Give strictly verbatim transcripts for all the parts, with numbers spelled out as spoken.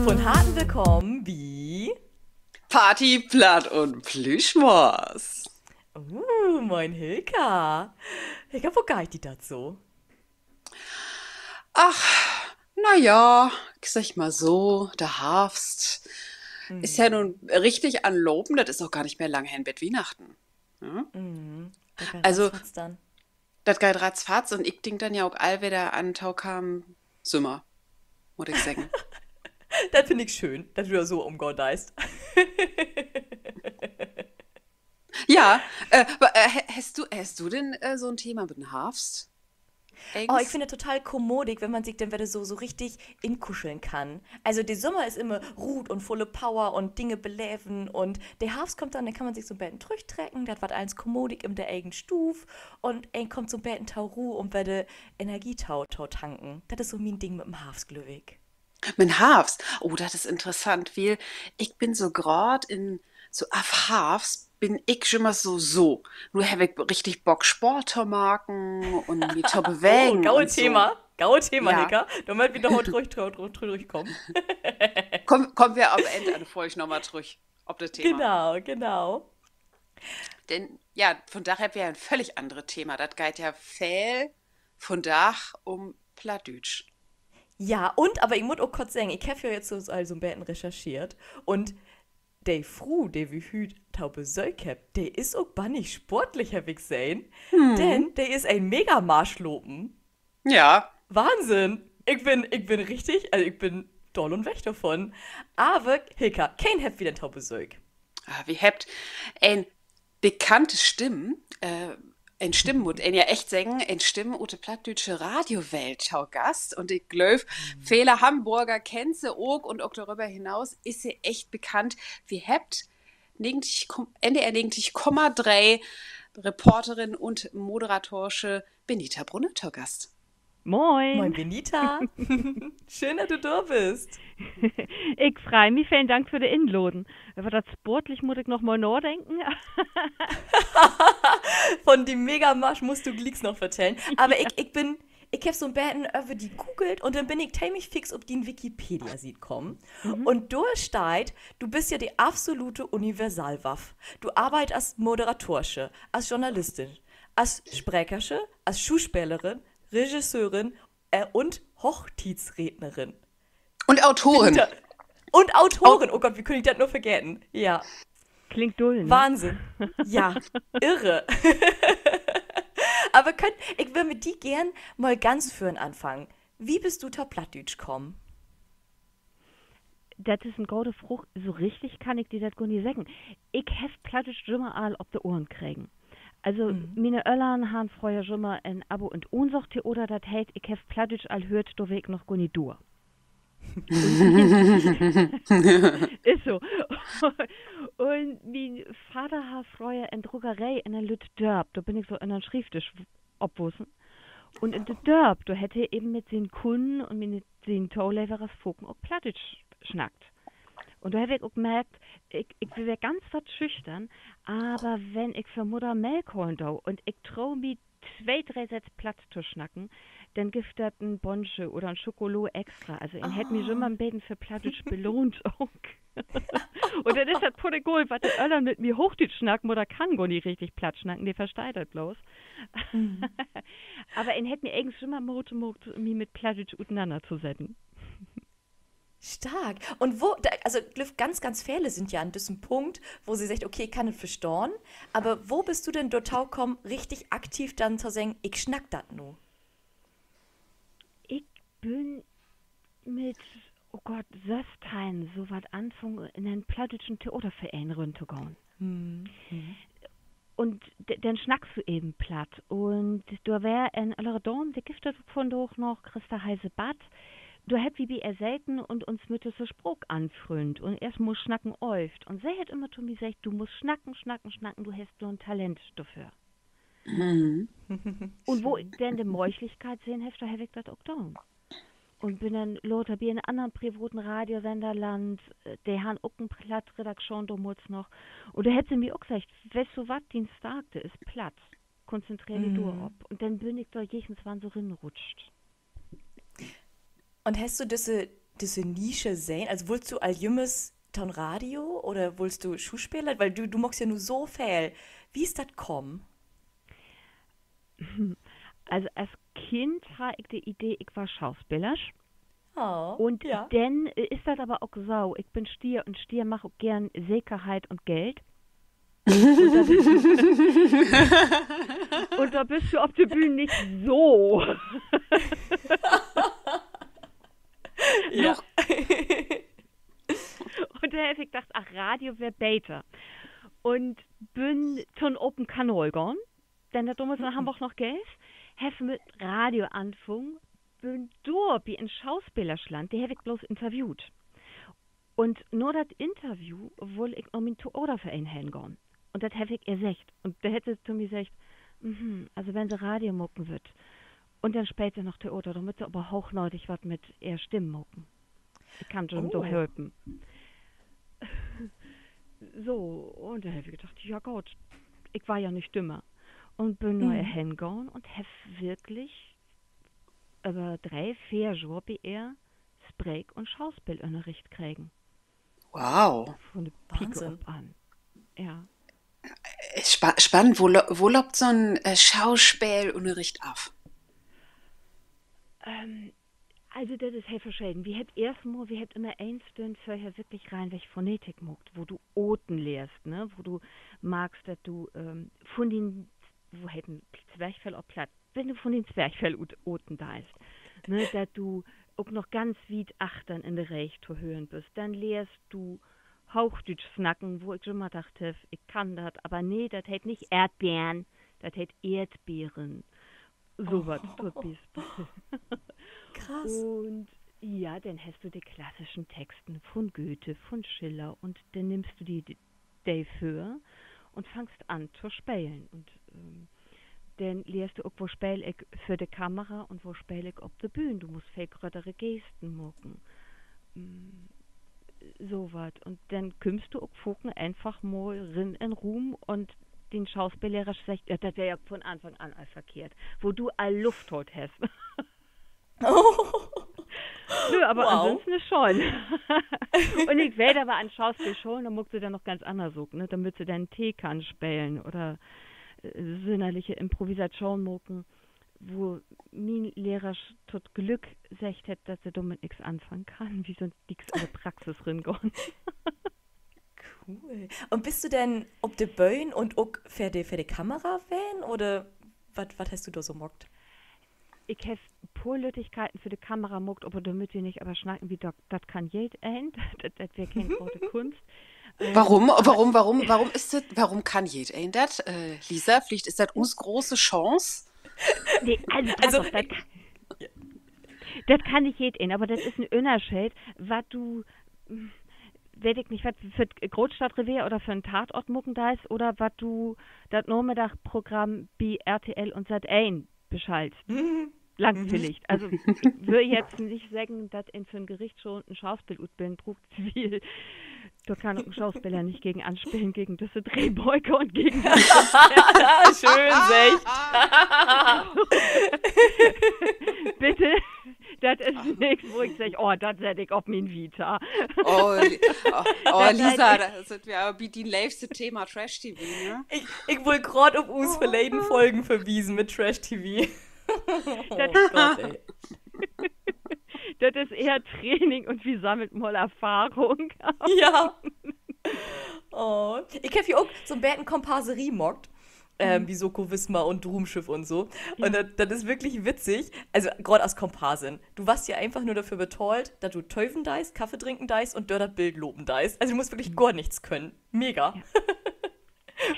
Un harten willkamen bi Party, Platt un Plüschmors. Uh, moin Hilka. Hilka, wo geiht di dat so? Ach, na ja, ik segg mal so, de Harvst is ja nu richtig an'n Lopen, dat is ok gor nich mehr lang hen bet Wiehnachten. Also, dat geiht ratzfatz un ik denk denn ja ok al wedder an tokamen Sümmer, mutt ik seggen. Dat finn ik schöön, dat du dor so umgahn deist. Ja, äh, hest du, hest du denn, äh, so'n Thema mit den Harvst? Oh, ik finn dat total kommodig, wenn man sik denn wedder so, so richtig inkuscheln kann. Also, de Sümmer is immer rut un vulle Power un Dinge beleven un de Harvst kummt denn, denn kann man sik so'n beten trüchtrecken, dat warrt allens kommodig in de egen Stuuv un een kummt so'n beten to Ruh, üm wedder Energie to, to tanken. Dat is so mien Ding mit den Harvst, glööv ik. Mit den Harvst? Oh, dat is interessant, wiel ik bün so graad in, so af Harvst bün ik jümmers so, so, nu heff ik richtig Bock, Sport to maken un mi to bewegen un so. Goot Thema, Hilka. Dor mööt wi noch mal trüch, trüch, trüchkamen. Kaamt wi op Enn an de Folg noch mal trüch op dat Thema. Genau, genau. Denn, ja, vundaag hebbt wi ja en völlig anneret Thema. Dat geiht ja veel vundaag üm Plattdüütsch. Ja, un, aver ik mutt ok kort seggen, ik heff ja jetzt so, al so'n beten recherchiert un de Fru, de wi hüüt to Besöök hebbt, de is ok bannig sportlich, heff ik sehn. Denn de is en Megamarsch lopen. Ja. Wahnsinn! Ik bün, ik bün richtig, also ik bün dall un weg dorvun. Aver, Hilka, keen hebbt wi denn to Besöök? Ah, wi hebbt en bekannte Stimm, äh, en Stimm, mutt een ja echt seggen, en Stimm ut de plattdüütsche Radiowelt to Gast. Un ik glööv, vele Hamborger kennt se ok. Un ok doröver hinaus is se echt bekannt. Wi hebbt negentig, N D R negentig Komma dree Reporterin un Moderatorsche Benita Brunner to Gast. Moin. Moin, Benita. Schöön, dat du dor büst. Ik frei mi. Velen Dank för de Inladen. Över dat Sportlich mutt ik noch mal nadenken. Von de Megamarsch musst du glieks noch vertellen. Aver ik, ik bün, ik heff so'n beten över di googelt un denn bün ik temlich fix op dien Wikipedia-Siet kamen. Un dor steiht, du büst ja de absolute Universalwaff. Du arbeidst as Moderatorsche, as Journalistin, as Sprekersche, as Schauspelerin, Regisseurin, äh, un Hochtietsrednerin. Un Autorin. Un Autorin. Oh Gott, wo kunn ik dat nur vergeten? Ja. Klingt dull, ne? Wahnsinn. Ja, irre. Aver köönt, ik wöör mit di geern mal ganz vörn anfangen. Wo büst du to Plattdüütsch kamen? Dat is en gode Fraag. So richtig kann ik di dat gor nich seggen. Ik heff Plattdüütsch jümmer al op de Ohren kregen. Also, miene Öllern harrn fröher jümmer in Abbo- un Ohnsorg-Theater, dat heet, ik heff Plattdüütsch al höört, dor weer ik noch gor nich dor. Is so. Un mien Vader harr fröher en Druckeree in en lütt Dörp. Dor bün ik so ünner'n Schrievdisch opwussen. Un in dat Dörp, dor hett he even mit sien Kunnen un mit sien Toleverers faken ok Plattdüütsch snackt. Un dor heff ik ok markt, ik, ik weer ganz wat schüchtern, aver wenn ik för Mudder Melk halen do un ik tro mi twee, dree Sätz Platt to snacken, denn gifft dat en Bonsche oder en Schokolaad extra. Also, een hett mi jümmer en beten för Plattdüütsch belohnt ok. Un denn is dat puttegal, wat de Öllern mit mi Hoochdüütsch snackt, Mudder kann gor nich richtig Platt snacken, de versteiht dat bloots. Aver een hett mi egens jümmer Moot maakt, mi mit Plattdüütsch utenanner to setten. Stark. Un wo, also, ik glööv, ganz, ganz vele sünd ja an düssen Punkt, wo se seggt: Okay, ik kann dat verstahn. Aver wo büst du denn dorto kamen, richtig aktiv denn to seggen: Ik snack dat nu? Ik bün mit, oh Gott, sössteihn so wat anfungen, in en plattdüütschen Theatervereen rin to gahn. Un d-, denn snackst du even Platt. Un dor weer en öllere Daam, de gifft dat vundaag noch, Christa Heise-Batt. Dor hebbt wi bi ehr seten un uns mit düsse Spraak anfrünnt un eerst mal Snacken öövt. Un se hett jümmer to mi seggt: Du musst snacken, snacken, snacken, du hest dor en Talent dorför. Un wo ik denn de Mööglichkeit sehn heff, dor heff ik dat ok daan. Un bün denn later bi en annern privaten Radiosender landt, de harrn ok en Plattredaktion domals noch. Un dor hett se mi ok seggt: Weetst du wat, dien Starkte is Platt. Konzentreer di dor op. Un denn bün ik dor jichtenswann so rinrutscht. Un hest du düsse düsse Nische sehn? Also wullst du al jümmers to'n Radio oder wullst du Schauspeler? Wiel du, du maakst ja nu so veel. Wo is dat kamen? Also as Kind harr ik de Idee, ik warr Schauspelersch. Un denn, äh, is dat aver ok so, ik bün stier un stier mag ok geern Sekerheit un Geld. Un dor büst du op de Bühn nich so. Un dor heff ik dacht, ach, Radio weer beter. Un bün to'n Open Kanal gahn, den dat domals in Hamborg noch geev, heff mit Radio anfungen, bün dor bi en Schauspelersch landt, de heff ik bloots interviewt. Un na dat Interview wull ik na mien Theatervereen hengahn. Un dat heff ik ehr seggt. Un dor hett se to mi seggt: Mhm, also wenn Se Radio maken wüllt un denn speelt Se noch Theater, denn mööt Se aver hoochnödig wat mit Ehr Stimm maken. Ik kann Jem dor helpen. So, un dor heff ik dacht, ja goot, ik warr ja nich dümmer. Un bün na ehr hengahn un heff wirklich över dree, veer Johr bi ehr Spreek- un Schauspeelünnerricht kregen. Wow. Vun de Piek op an. Ja. Äh, spa-, spannend, wo lo-, wo löppt so'n, äh, Schauspeelünnerricht af? Ähm, also, dat is heel verscheden. Wi hebbt eerstmal, wi hebbt immer een Stünn vörher wirklich reinweg Phonetik maakt, wo du Oten lehrst, ne? Wo du markst, dat du, ähm, vun dien, wo heet en Zwerchfell op Platt? Wenn du vun dien Zwerchfell ut-, oten deist, ne? Dat du ok noch ganz wiet achtern in de Reeg to hören büst, denn lehrst du Hoochdüütsch snacken, wo ik jümmer dacht heff, ik kann dat, aver nee, dat heet nich Erdbeern, dat heet Erdbeeren. So wat, to'n Bispeel. Krass. Un ja, denn hest du de klassischen Texten vun Goethe, vun Schiller un denn nimmst du di de, de vör un fangst an to spelen. Un, ähm, denn lehrst du ok, wo speel ik vör de Kamera un wo speel ik op de Bühn. Du musst veel gröttere Gesten maken. Mm, so wat. Un denn kümmst du ok faken eenfach mal rin in Ruum un dien Schauspellehrersch seggt: Ja, dat weer ja vun Anfang an al verkehrt, wo du al Luft haalt hest. Nö, aver ansünsten is schöön. Un ik weet aver, an Schauspeelscholen, dor maakt se denn noch ganz anner Saken, ne? Dor mööt se denn Teekann spelen oder, äh, sünnerliche Improvisatschoon maken, wo mien Lehrersch to'n Glück seggt hett, dat se dormit nix anfangen kann, wi sünst glieks in de Praxis ringahn. Cool. Un büst du denn op de Bühn un ok vör de, vör de Kamera ween oder wat, wat hest du dor so maakt? Ik heff poor Lüttigkeiten vör de Kamera maakt, aver dor mööt wi nich över snacken, wi, dat, dat kann jedeen. Dat, dat weer keen grote Kunst. Äh, warum, warum, warum, warum is dat, warum kann jedeen dat? Äh, Lisa, villicht is dat uns grote Chance. Nee, also, pass op, dat, dat kann nich jedeen, aver dat is en Ünnerscheed, wat du, weet ik nich, wat för 't Grootstadtreveer oder för 'n Tatort maken deist oder wat du dat Namiddagprogramm bi R T L un Sat een beschallst. Langt villicht. Also, ik wöör jetzt nich seggen, dat een för 'n Gericht schon en Schauspelutbillen bruukt, wiel dor kann ok en Schauspeler nich gegen anspelen, gegen düsse Dreehböker un gegen Schöön seggt. Bitte, dat is nix, wo ik segg: Oh, dat sett ik op mien Vita. Oh, Li-, oh, oh, Lisa, dor sünd wi aver bi dien leevste Thema Trash-T V, ne? Ik, ik wull graad op us verleden Folgen verwiesen mit Trash-T V. Dat is ehr Training un wi sammelt mal Erfahrung. Ja. Oh, ik heff hier ok so'n beten Komparserie maakt, ähm, bi Soko Wismar un Droomschiff un so. Un dat, dat is wirklich witzig. Also, graad as Komparsin. Du warrst ja eenfach nur dorför betahlt, dat du töven deist, Kaffee drinken deist un dör dat Bild lopen deist. Also, du musst wirklich gor nix könen. Mega.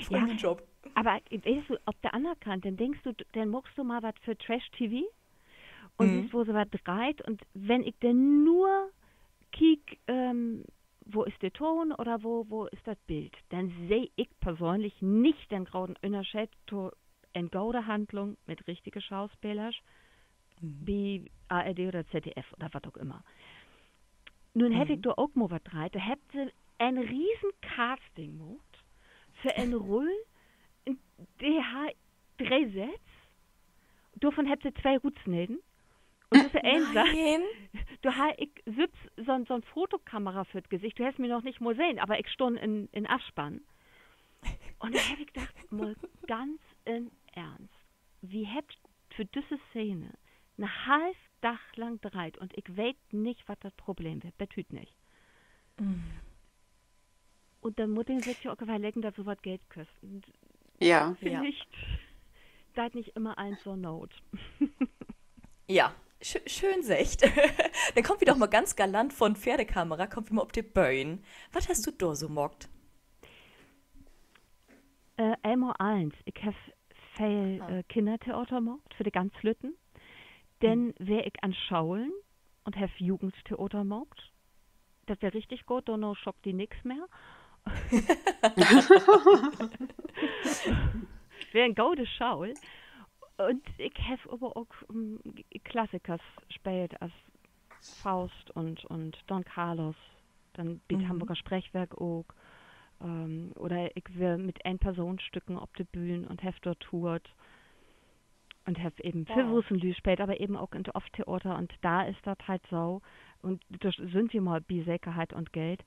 Fründ mien Job. Aver, weetst du, op de anner Kant, denn denkst du, denn maakst du mal wat för Trash-T V un sühst, wo se wat dreiht. Un wenn ik denn nur kiek, ähm, wo is de Toon oder wo, wo is dat Bild, denn seh ik persönlich nich den groten Ünnerscheed to en gode Handlung mit richtige Schauspelers bi A R D oder Z D F oder wat ok ümmer. Nu heff ik dor ok mal wat dreiht. Dor hebbt se en riesen Casting maakt för en Rull, de harr dree Sätz. Dorvun hebbt se twee rutsneden. Un düsse een Satz, Do harr ik sülvst so'n, so'n Fotokamera vör't Gesicht. Du hest mi noch nich mal sehn, aver ik stunn in, in Afspann. Un dor heff ik dacht, mal ganz in Eernst. Wi hebbt för düsse Szene en halv Dag lang dreiht un ik weet nich, wat dat Problem weer. Bet hüüt nich. Un denn mutt een sik ja ok överleggen, dat so wat Geld köst. Un villicht deit nich immer allens so Noot. Ja, schö-, schöön seggt. Denn kaamt wi doch mal ganz galant von vör de Kamera, kaamt wi mal op de Bühn. Wat hest du dor so maakt? Äh, eenmal allens. Ik heff veel, äh, Kinnertheater maakt för de ganz Lütten. Denn weer ik an Scholen un heff Jugendtheater maakt. Dat weer richtig goot, dorna schock di nix mehr. Weer en gode School. Un ik heff aver ok, mm, Klassikers speelt as Faust un, un Don Carlos, denn bi't Hamborger Sprechwerk ok. Ähm, oder ik weer mit Een-Persoon-Stücken op de Bühn un heff dor tourt un heff even för wussen Lüüd speelt, aver even ok in't Off-Theater. Un dor is dat halt so, un dor sünd wi mal bi Sekerheit un Geld.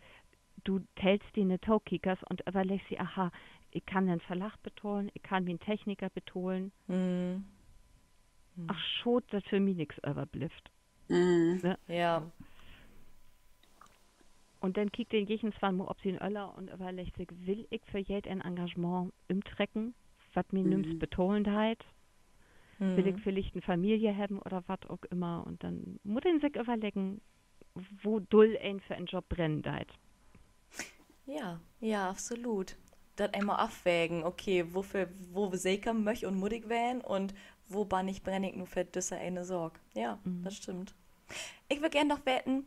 Du tellst dien Tokiekers un överleggst di, aha, ik kann den Verlag betahlen, ik kann mien Techniker betahlen. Ach, schaad, dat för mi nix överblifft. Un denn kiekt een jichtenswann mal op sien Öller un överleggt sik, will ik för jeed en Engagement ümtrecken, wat mi nüms betahlen deit? Will ik villicht en Familie hebben oder wat ok ümmer? Un denn mutt een sik överleggen, wo dull een för en Job brennen deit. Ja, ja, absolut. Dat eenmal afwägen, okay, woveel, wo seker möch un mutt ik ween un wo bannig brenn ik nu för düsse ene Saak. Ja, dat stimmt. Ik will geern noch weten,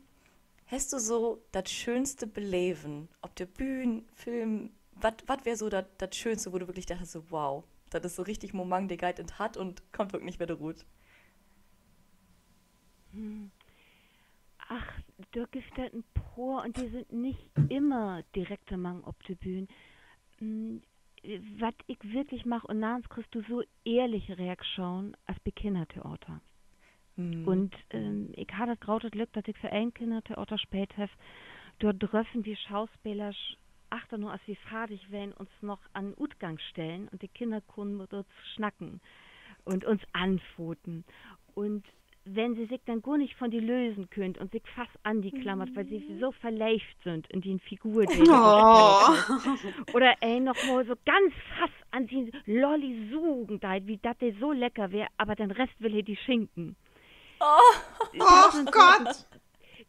hest du so dat schöönste Beleven op de Bühn, Film, wat, wat weer so dat, dat Schöönste, wo du würklich dachtst, so, wow, dat is so richtig Moment, de geiht in't Hart un kummt ok nich wedder rut? Ach, dor gifft dat en poor un de sünd nich immer direkt mang op de Bühn. Wat ik würklich mag, un narms kriggst du so ehrliche Reakschoon as bi Kinnertheater. Un, ähm, ik harr dat grote Glück, dat ik för een Kinnertheater speelt heff. Dor dröffen wi Schauspelers achterna, as wi fardig weren, uns noch an'n Utgang stellen un de Kinner kunnen mit uns snacken un uns anfoten. Un wenn se sik denn gor nich von di lösen köönt un sik fast an di klammert, wiel se so verleevt sünd in dien Figur, de du speelt hest. Oder een noch mal so ganz fast an sien Lolli sugen deit, wiel dat de so lecker weer, aver den Rest will he di schenken.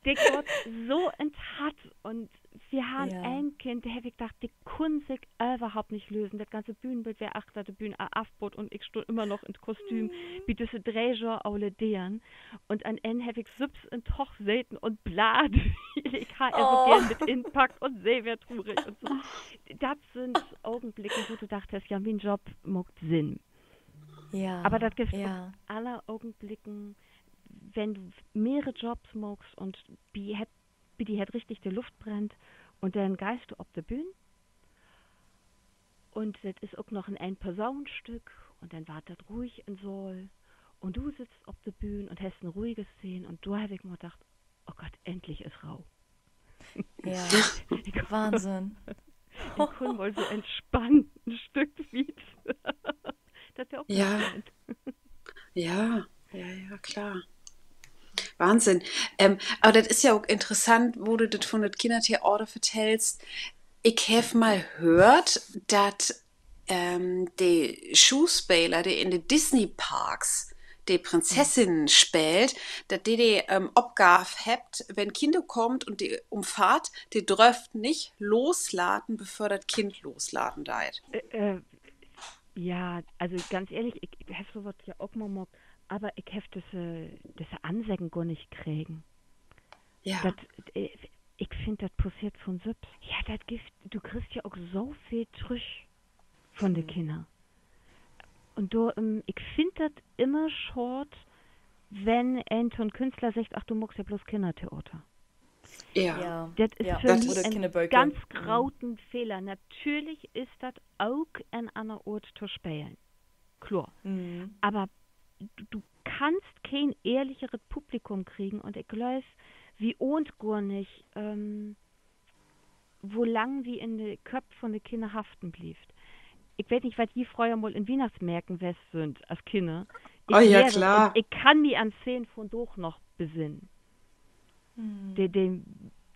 De gaht so in't Hart. Un wi harrn een Kind, dor heff ik dacht, de kunn sik överhaupt nich lösen. Dat ganze Bühnenbild weer achter de Bühn a-, afbuut un ik stunn ümmer noch in't Kostüm bi düsse dree Johr ole Deern. Un an Enn heff ik sülvst in'n Tog seten un blarrt, wiel ik harr ehr so geern mit inpackt un se weer trurig un so. Dat sünd Ogenblicken, wo du dacht hest, ja, mien Job maakt Sinn. Aver dat gifft ok anner Ogenblicken, wenn du mehre Jobs maakst un bi, bi di hett richtig de Luft brennt un denn geihst du op de Bühn un dat is ok noch en Een-Persoon-Stück un denn warrt dat ruhig in'n Saal un du sittst op de Bühn un hest en ruhige Szeen un dor heff ik mal dacht, oh Gott, endlich is Roh. Wahnsinn. Ik kunn mal so entspannen, en Stück wiet. Dat weer ok ganz schöön. Ja, ja, ja, klar. Wahnsinn. Ähm, aver dat is ja ok interessant, wo du dat von dat Kinnertheater vertellst. Ik heff mal höört, dat, ähm, de Schauspeler, de in de Disney-Parks de Prinzessinnen speelt, dat de de, ähm, Opgaav hebbt, wenn Kinner kaamt un de ümfaat, de dröfft nich loslaten, bevör dat Kind loslaten deit. Ja, also ganz ehrlich, ik, ik heff so wat ja ok mal maakt, aver ik heff düsse, düsse Anseggen gor nich kregen. Dat, äh, ik finn, dat passeert von sülvst. Ja, dat gifft, du kriggst ja ok so veel trüch von de Kinner. Un dor, ähm, ik finn dat immer schaad, wenn een to'n Künstler seggt: Ach, du maakst ja bloots Kinnertheater. Dat is för mi en ganz groten Fehler. Natürlich is dat ok en anner Oort to spelen. Kloor. Aver du, du kannst keen ehrlicheret Publikum kriegen un ik glööv, wi ahnt gor nich, ähm, wo lang wi in de Köpp von de Kinner haften blievt. Ik weet nich, wat ji fröher mal in Wiehnachtsmärken west sünd as Kinner. Ik, ik kann mi an Szenen vundaag noch besinnen, de, de,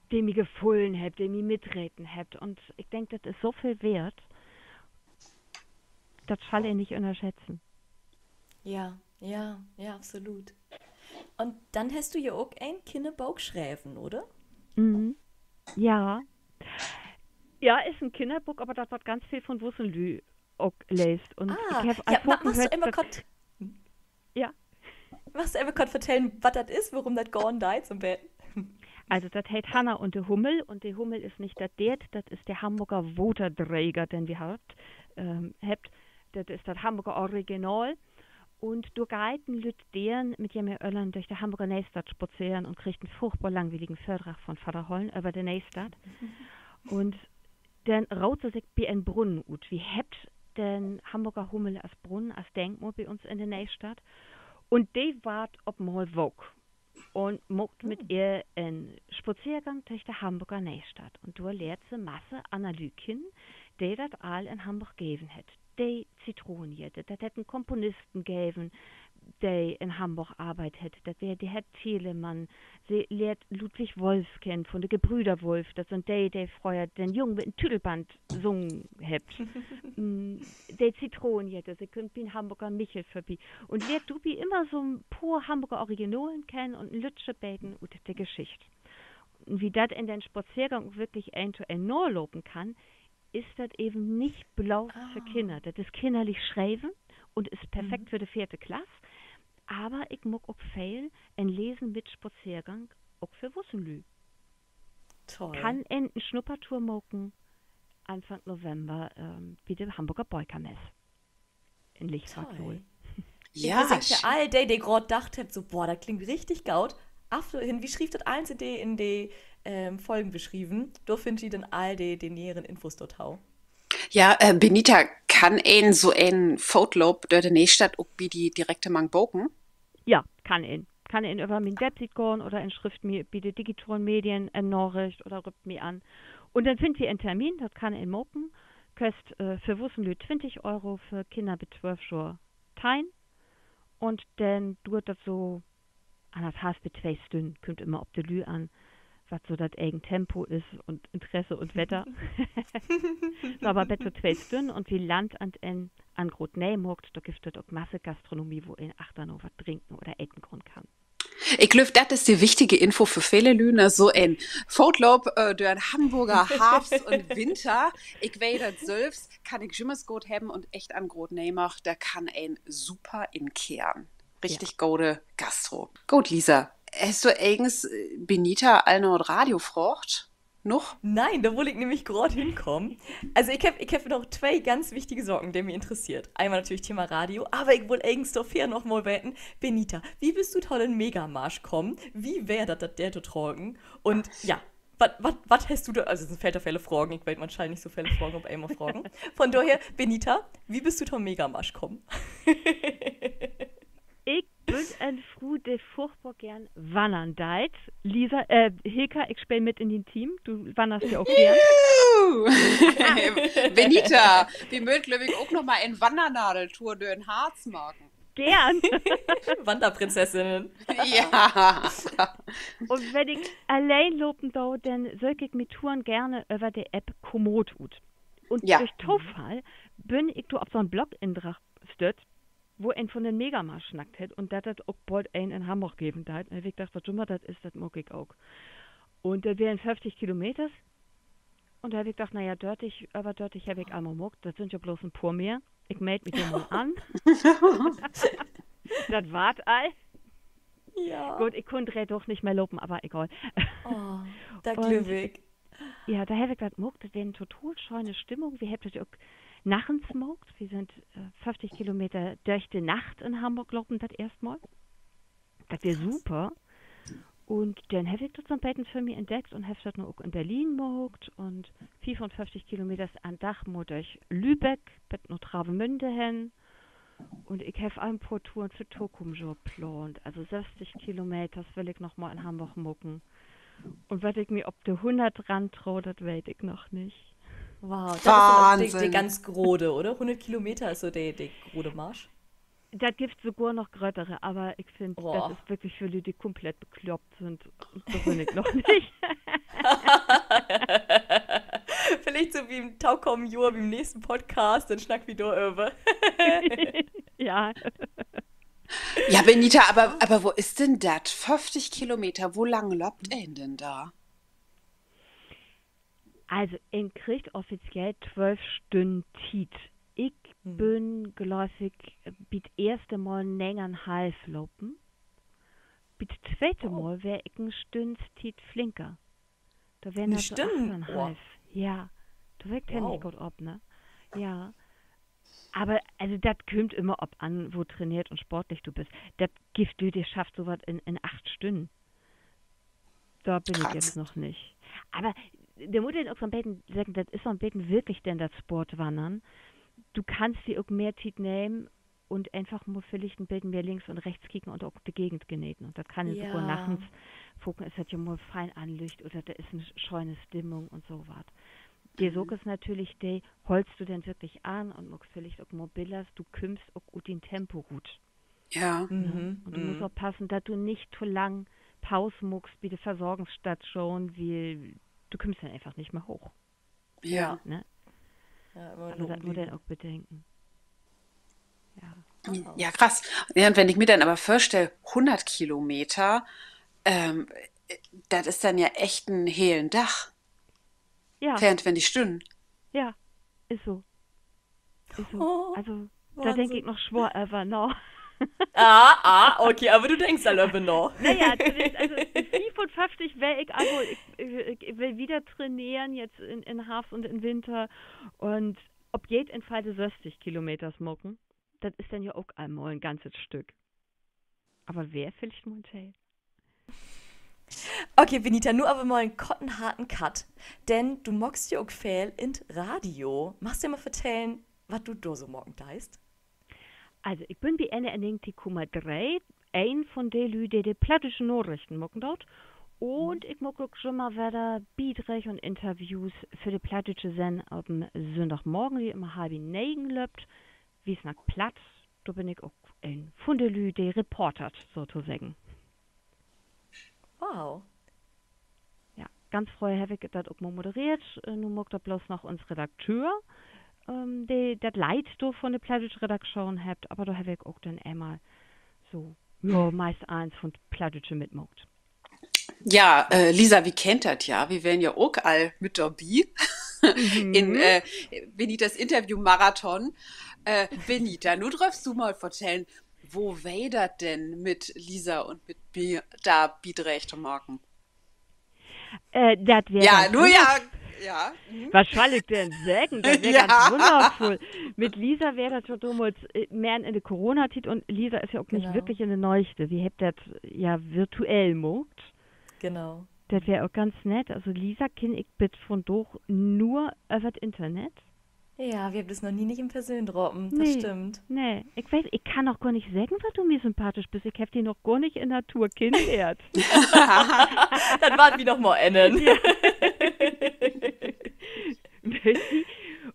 de mi gefullen hebbt, de mi mitreten hebbt. Un ik denk, dat is so veel weert. Dat schall een nich ünnerschätzen. Ja, ja, ja, absolut. Un denn hest du ja ok en Kinnerbook schreven, oder? Ja. Ja, is en Kinnerbook, aver dat warrt ganz veel von wussen Lüüd ok leest. Un ik heff, magst du eenmal kort vertellen, wat dat is, worum dat gahn deit, so'n beten? Also, dat heet Hanna un de Hummel, un de Hummel is nich dat Deert, dat is de Hamborger Waterdreger, den wi habt, ähm, hebbt. Dat is dat Hamborger Original. Un dor geiht en lütt Deern mit jemehr Öllern dörch de Hamborger Neestadt spazeren un kriggt en furchtbor langwieligen Vördrag von Vadder Hollen över de Neestadt. Un denn root se sik bi en Brunnen ut. Wi hebbt den Hamborger Hummel as Brunnen, as Denkmal bi uns in de Neestadt. Un de warrt op mal waak un maakt mit ehr en Spazeergang dörch de Hamborger Neestadt. Un dor lehrt se Masse anner Lüüd kennen, de dat all in Hamborg geven hett. De Zitronenjette, dat hett en Komponisten geven, de in Hamborg arbeidt hett. Dat weer de Herr Telemann. Se lehrt Ludwig Wolf kennen von de Gebrüder Wolf. Dat sünd de, de fröher den Jung mit 'n Tüdelband sungen hebbt. De Zitronenjette, se kümmt bi'n Hamborger Michel vörbi un lehrt dorbi immer so'n poor Hamborger Originalen kennen un en lüttje beten ut de Geschicht. Un wiel dat in den Spazeergang ok wirklich een to een nalopen kann, is dat even nich bloots för Kinner. Dat is kinnerlich schreven un is perfekt för de veerte Klass. Aver ik maak ok veel en Lesen mit Spazeergang, ok för wussen Lüüd. Kann een en Snuppertour maken Anfang November, ähm, bi de Hamborger Bökermess in Lichtwarkloh. Ik segg för all de, de graad dacht hebbt, so, boah, dat klingt richtig goot, af dorhen, wi schrievt dat allens in de, in de, ähm, Folgenbeschrieven. Dor finnt ji denn all de, de näheren Infos dorto. Ja, äh, Benita, kann een so en Footloop dör de Neestadt ok bi di direkt mang boken? Ja, kann een. Kann een över mien Websiet gahn oder een schrifft mi bi de digitalen Medien en Naricht oder röppt mi an. Un denn finnt wi en Termin, dat kann een maken. Köst, äh, för wussen Lüüd twintig Euro, för Kinner bet twölf Johr teihn. Un denn duert dat so annerthalf bet twee Stünnen, kümmt immer op de Lüüd an, wat so dat egen Tempo is un Interesse un Wedder. So, aver bet so twee Stünnen un wi landt an't Enn an Groot Neemarkt, dor gifft dat ok masse Gastronomie, wo een achterna wat drinken oder eten gahn kann. Ik glööv, dat is de wichtige Info för vele Lüüd, ne? So en Footloop, äh, dör'n Hamborger Harvst un Winter. Ik weet dat sülvst, kann ik jümmers goot hebben un echt an Groot Neemarkt, dor kann een super inkehren. Richtig gode Gastro. Goot, Lisa. Hest du egens, äh, Benita al na 't Radio fraagt? Noch? Nee, dor wull ik nämlich graad henkamen. Also, ik heff, ik heff noch twee ganz wichtige Saken, de mi interesseert. Eenmal natürlich Thema Radio, aver ik wull egens dorvör noch mal weten, Benita, wie büst du to den Megamarsch kamen? Wie weer dat, dat dor to tragen? Un ja, wat, wat, wat hest du dor, also, dat sünd veel to vele Fragen, ik weet, man schall nich so vele Fragen op eenmal fragen. Von dorher, Benita, wie büst du to'n Megamarsch kamen? Ik bün en Fru, de furchtbor geern wannern deit. Lisa, äh, Hilka, ik speel mit in dien Team. Du wannerst ja ok geern. Benita, wi mööt, glööv ik, ok noch mal en Wannernadeltour dör'n Harz maken. Geern. Wanderprinzessinnen. Ja. Un wenn ik alleen lopen do, denn söök ik mi Touren geern över de App Komoot ut. Un dörch Tofall bün ik dor op so'n Blog-Indrag stött, wo een von den Megamarsch snackt hett un dat dat ok bold een in Hamborg geven deit. Un heff ik dacht, wat jümmer dat is, dat maak ik ok. Un dat weren föfftig Kilometers. Un dor heff ik dacht, na ja, dörtig, över dörtig heff ik al mal maakt, dat sünd ja bloots en poor mehr. Ik meld mi dor mal an. Dat warrt al. Ja. Goot, ik kunn dree Daag nich mehr lopen, aver egal. Ja, dor heff ik dat maakt. Dat weer en total schöne Stimmung. Wi hebbt dat ja ok nachtens maakt. Wi sünd, äh, föfftig Kilometer dörch de Nacht in Hamborg lopen, dat eerst Mal. Dat weer super. Un denn heff ik dat so'n beten för mi entdeckt un heff dat nu ok in Berlin maakt un fiefunföfftig Kilometers an'n Dag mal dörch Lübeck bet na Travemünde hen. Un ik heff al en poor Touren för tokamen Johr plaant. Also sösstig Kilometers will ik noch mal in Hamborg maken. Un wat ik mi op de hunnert rantro, dat weet ik noch nich. Wow, dat is denn ok de, de ganz grote, oder? Hunnert Kilometer is so de, de grote Marsch. Dat gifft sogor noch gröttere, aver ik finn, dat is wirklich för Lüüd, de kumplett bekloppt sünd. Dor bün ik noch nich. Villicht so bi'n tokamen Johr, bi'n nächsten Podcast, denn snackt wi doröver. Ja. Ja, Benita, aver, aver wo is denn dat? Föfftig Kilometer, wo lang löppt een denn dor? Also, een kriggt offiziell twölf Stünnen Tiet. Ik bün, glööv ik, bi't eerste Mal negenunhalf lopen. Bi't tweete Mal weer ik en Stünnstiet flinker. Dor weren dat so achtunhalf. Ja, dor weer ik temlich goot op, ne? Ja. Aver, also, dat kümmt ümmer op an, wo traineert un sportlich du büst. Dat gifft Lüüd, de schafft so wat in, in acht Stünnen. Dor bün ik jetzt noch nich. Aver dor mutt een ok so 'n beten seggen, dat is so 'n beten wirklich denn dat Sportwannern. Du kannst di ok mehr Tiet nehmen un eenfach mal villicht en beten mehr links un rechts kieken un ok de Gegend geneten. Un dat kann een sogor nachtens. Faken is dat ja mal fein anlücht oder dor is en schöne Stimmung un so wat. De Saak is natürlich de, hollst du denn wirklich an un maakst villicht ok mal Billers, du kümmst ok ut dien Tempo rut. Ja. Un du musst oppassen, dat du nich to lang Paus maakst bi de Versorgungsstation, wiel du kümmst denn eenfach nich mehr hooch. Ja. Also dat mutt een ok bedenken. Ja, krass. Ja, un wenn ik mi denn aver vörstell, hunnert Kilometer, dat is denn ja echt en helen Dag. Ja. Veeruntwintig Stünnen. Ja, is so. Is so. Also, dor denk ik noch swoor över na. Ah, ah, okay, aver du denkst al över na. Na ja, also, fiefunföfftig weer ik al, ik, ik will wieder traineren, jetzt in, in Harvst un in Winter. Un op jeden Fall de sösstig Kilometers maken. Dat is denn ja ok al mal en ganzet Stück. Aver weer villicht mal 'n Teel. Okay, Benita, nu aver mal en korten, harten Cut, denn du maakst ja ok veel in't Radio. Magst du mal vertellen, wat du dor so maken deist? Also, ik bün bi N D R negentig Komma dree een von de Lüüd, de de plattdüütschen Narichten maken doot. Un ik maak ok jümmer wedder Bidrääg un Interviews för de plattdüütsche Sendung op en Sünndagmorgen, de ümmer halvi negen löppt. Wi snackt Platt. Dor bün ik ok een vun de Lüüd, de reportert, sotoseggen. Wow. Ja, ganz fröher heff ik dat ok mal modereert. Nu maakt dat bloots noch uns Redakteur, de dat Leit dor vun de plattdüütsche Redaktion hebbt, aver dor heff ik ok denn eenmal so, ja, meist allens vun Plattdüütsche mitmaakt. Ja, Lisa, wi kennt dat ja. Wi weren ja ok al mit dorbi in Benitas Interview-Marathon. Benita, nu dröffst du mal vertellen, wo weer dat denn mit Lisa un mit Bi-, dor Bidrääg to maken? Dat weer, ja, wat schall ik denn seggen? Dat weer ganz wunnervull. Mit Lisa weer dat ja domals mehr in de Coronatiet un Lisa is ja ok nich wirklich in de Neegde. Wi hebbt dat ja virtuell maakt. Genau. Dat weer ok ganz nett. Also Lisa kenn ik bit vundaag nur över't Internet. Ja, wi hebbt us noch nie nich in Persön drapen. Dat stimmt. Nee, ik weet, ik kann noch gor nich seggen, wat du mi sympathisch büst. Ik heff di noch gor nich in Natur kennenlehrt. Dat warrt wi noch mal ännern.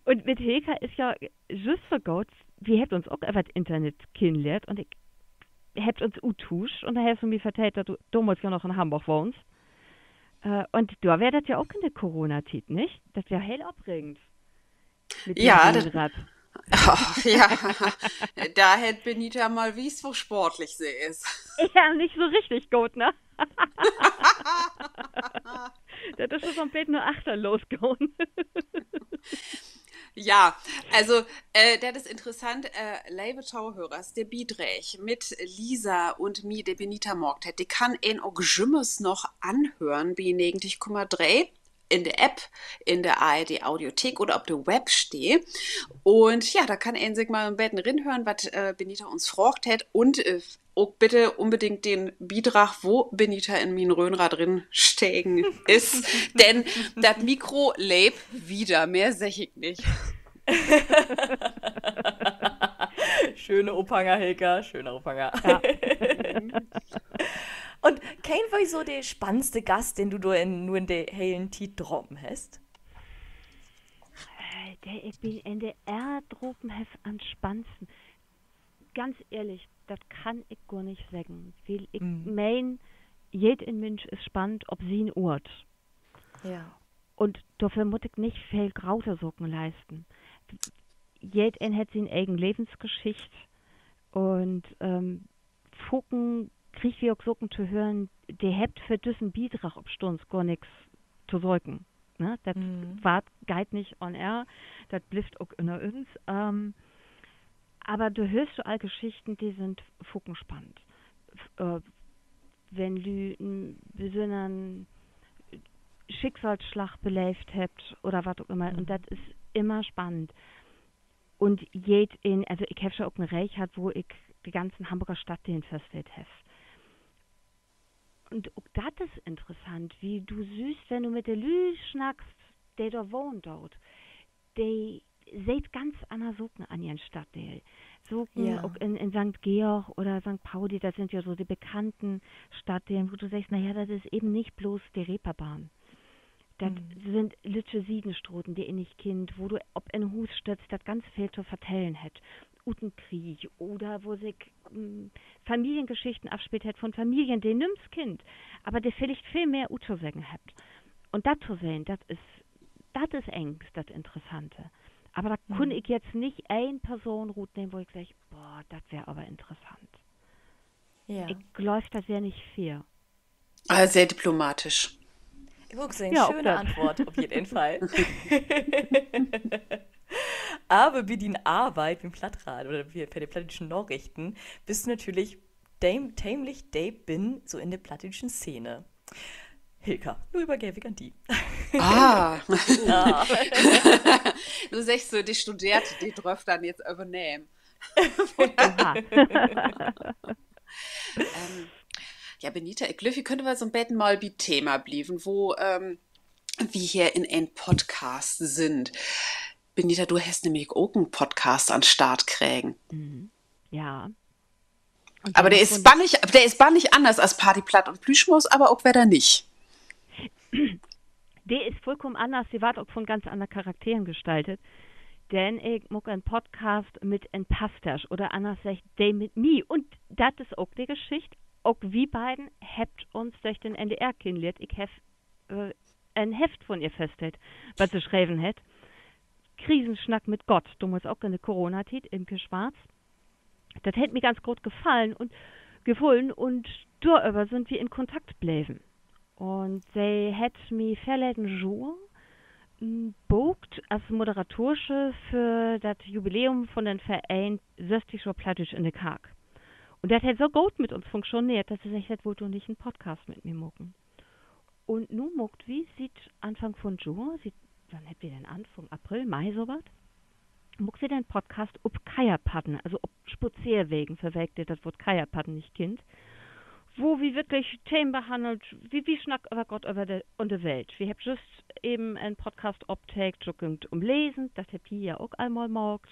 Un mit Hilka is ja jüst so goot, wi hebbt uns ok över't Internet kennenlehrt un ik, hebbt uns uttuuscht un dor hest du mi vertellt, dat du domals ja noch in Hamborg wahnst. Un dor weer dat ja ok in de Coronatiet, nich? Dat weer heel opregend. Ja, dat, ja. Dor hett Benita mal wiest, wo sportlich se is. Ja, nich so richtig goot, ne? Dat is so 'n beten na achtern losgahn. Ja, also, dat is interessant, leve Tohörers, de Bidrääg mit Lisa un mi, de Benita maakt hett, de kann een ok jümmers noch anhören bi negentig Komma dree in de App, in de A R D Audiothek oder op de Websteed. Un ja, dor kann een sik mal en beten rinhören, wat Benita uns fraagt hett un ok bitte unbedingt den Bidrag, wo Benita in mien Rhönrad rinstegen is, denn dat Mikro leep wieder, mehr segg ik nich. Schöne Ophanger, Hilka, schöne Ophanger. Un keen weer so de spannendste Gast, den du dor in, nu in de helen Tiet drapen hest? De ik bi 'n N D R drapen heff an spannendsten. Ganz ehrlich, dat kann ik gor nich seggen, wiel ik meen, jedeen Minsch is spannend op sien Oort. Un dorför mutt ik nich veel grote Saken leisten. Jedeen hett sien egen Levensgeschicht un faken kriegt wi ok Saken to hören, de hebbt för düssen Bidrag opstunns gor nix to söken, ne? Dat warrt, geiht nich on air, dat blifft ok ünner uns. Aver dor höörst du al Geschichten, de sünd faken spannend. Wenn Lüüd en besünnern Schicksalsslag beleevt hebbt oder wat ok ümmer. Un dat is immer spannend. Un jedeen, also ik heff ja ok en Reeg hatt, wo ik de ganzen Hamborger Stadtdelen vörstellt heff. Un ok dat is interessant, wiel du sühst, wenn du mit de Lüüd snackst, de dor wahnen doot, de seht ganz anner Saken an ehren Stadtdeel. Saken ok in, in Sankt Georg oder Sankt Pauli, dat sünd ja so de bekannten Stadtdelen, wo du seggst, na ja, dat is even nich blots de Reeperbahn. Dat sünd lüttje Siedenstraten, de een nich kennt, wo du op en Huus stöttst, dat ganz veel to vertellen hett. Ut den Krieg oder wo sik Familiengeschichten afspeelt hett von Familien, de nüms kennt, aver de villicht veel mehr uttoseggen hebbt. Un dat to sehn, dat is, dat is egens dat Interessante. Aver dor kunn ik jetzt nich een Person rutnehmen, wo ik segg, boah, dat weer aver interessant. Ik glööv, dat weer nich fair. Ah, sehr diplomatisch. Ik ok seggen, schöne Antwoort op jeden Fall. Aver bi dien Arbeit bi'n Plattraat oder bi, för de plattdüütschen Narichten büst du natürlich teem-, teemlich deep binnen, so in de plattdüütschen Szene. Hilka, nu övergeev ik an di. Ah. Du seggst so, de Studeerte, de dröfft denn jetzt övernehmen. Ja, Benita, ik glööv, wi köönt woll so 'n beten mal bi't Thema blieven, wo wi hier in en Podcast sünd. Benita, du hest nämlich ok en Podcast an'n Start kregen. Ja. Aver de is bannig anners as Party, Platt un Plüschmors, aver ok wedder nich. De is vullkamen anners, de warrt ok von ganz anner Charakteren gestaltet. Denn ik maak en Podcast mit en Pastersch oder anners seggt, de mit mi. Un dat is ok de Geschicht. Ok wi beiden hebbt uns dörch den N D R kennenlehrt. Ik heff en Heft von ehr vörstellt, wat se schreven hett. Krisensnack mit Gott, domals ok in de Coronatiet, Imke Schwarz. Dat hett mi ganz goot gefallen un, gefullen un doröver sünd wi in Kontakt bleven. Un se hett mi verleden Johr bookt as Moderatorsche för dat Jubiläum von den Vereen sösstig Johr Plattdüütsch in de Kark. Un dat hett so goot mit uns funktioneert, dat se seggt hett, wullt du nich en Podcast mit mi maken? Un nu maakt wi siet Anfang von Johr, siet, wann hebbt wi denn anfungen? April, Mai, so wat? Maakt wi den Podcast op Kaierpadden, also op Spazeerwegen, för welk, de dat Woort Kaierpadden nich kennt, wo wi wirklich Themen behannelt, wi, wi snackt över Gott, över de, un de Welt. Wi hebbt jüst even en Podcast optaken, dor güng 't um Lesen, dat hebbt ji ja ok al mal maakt.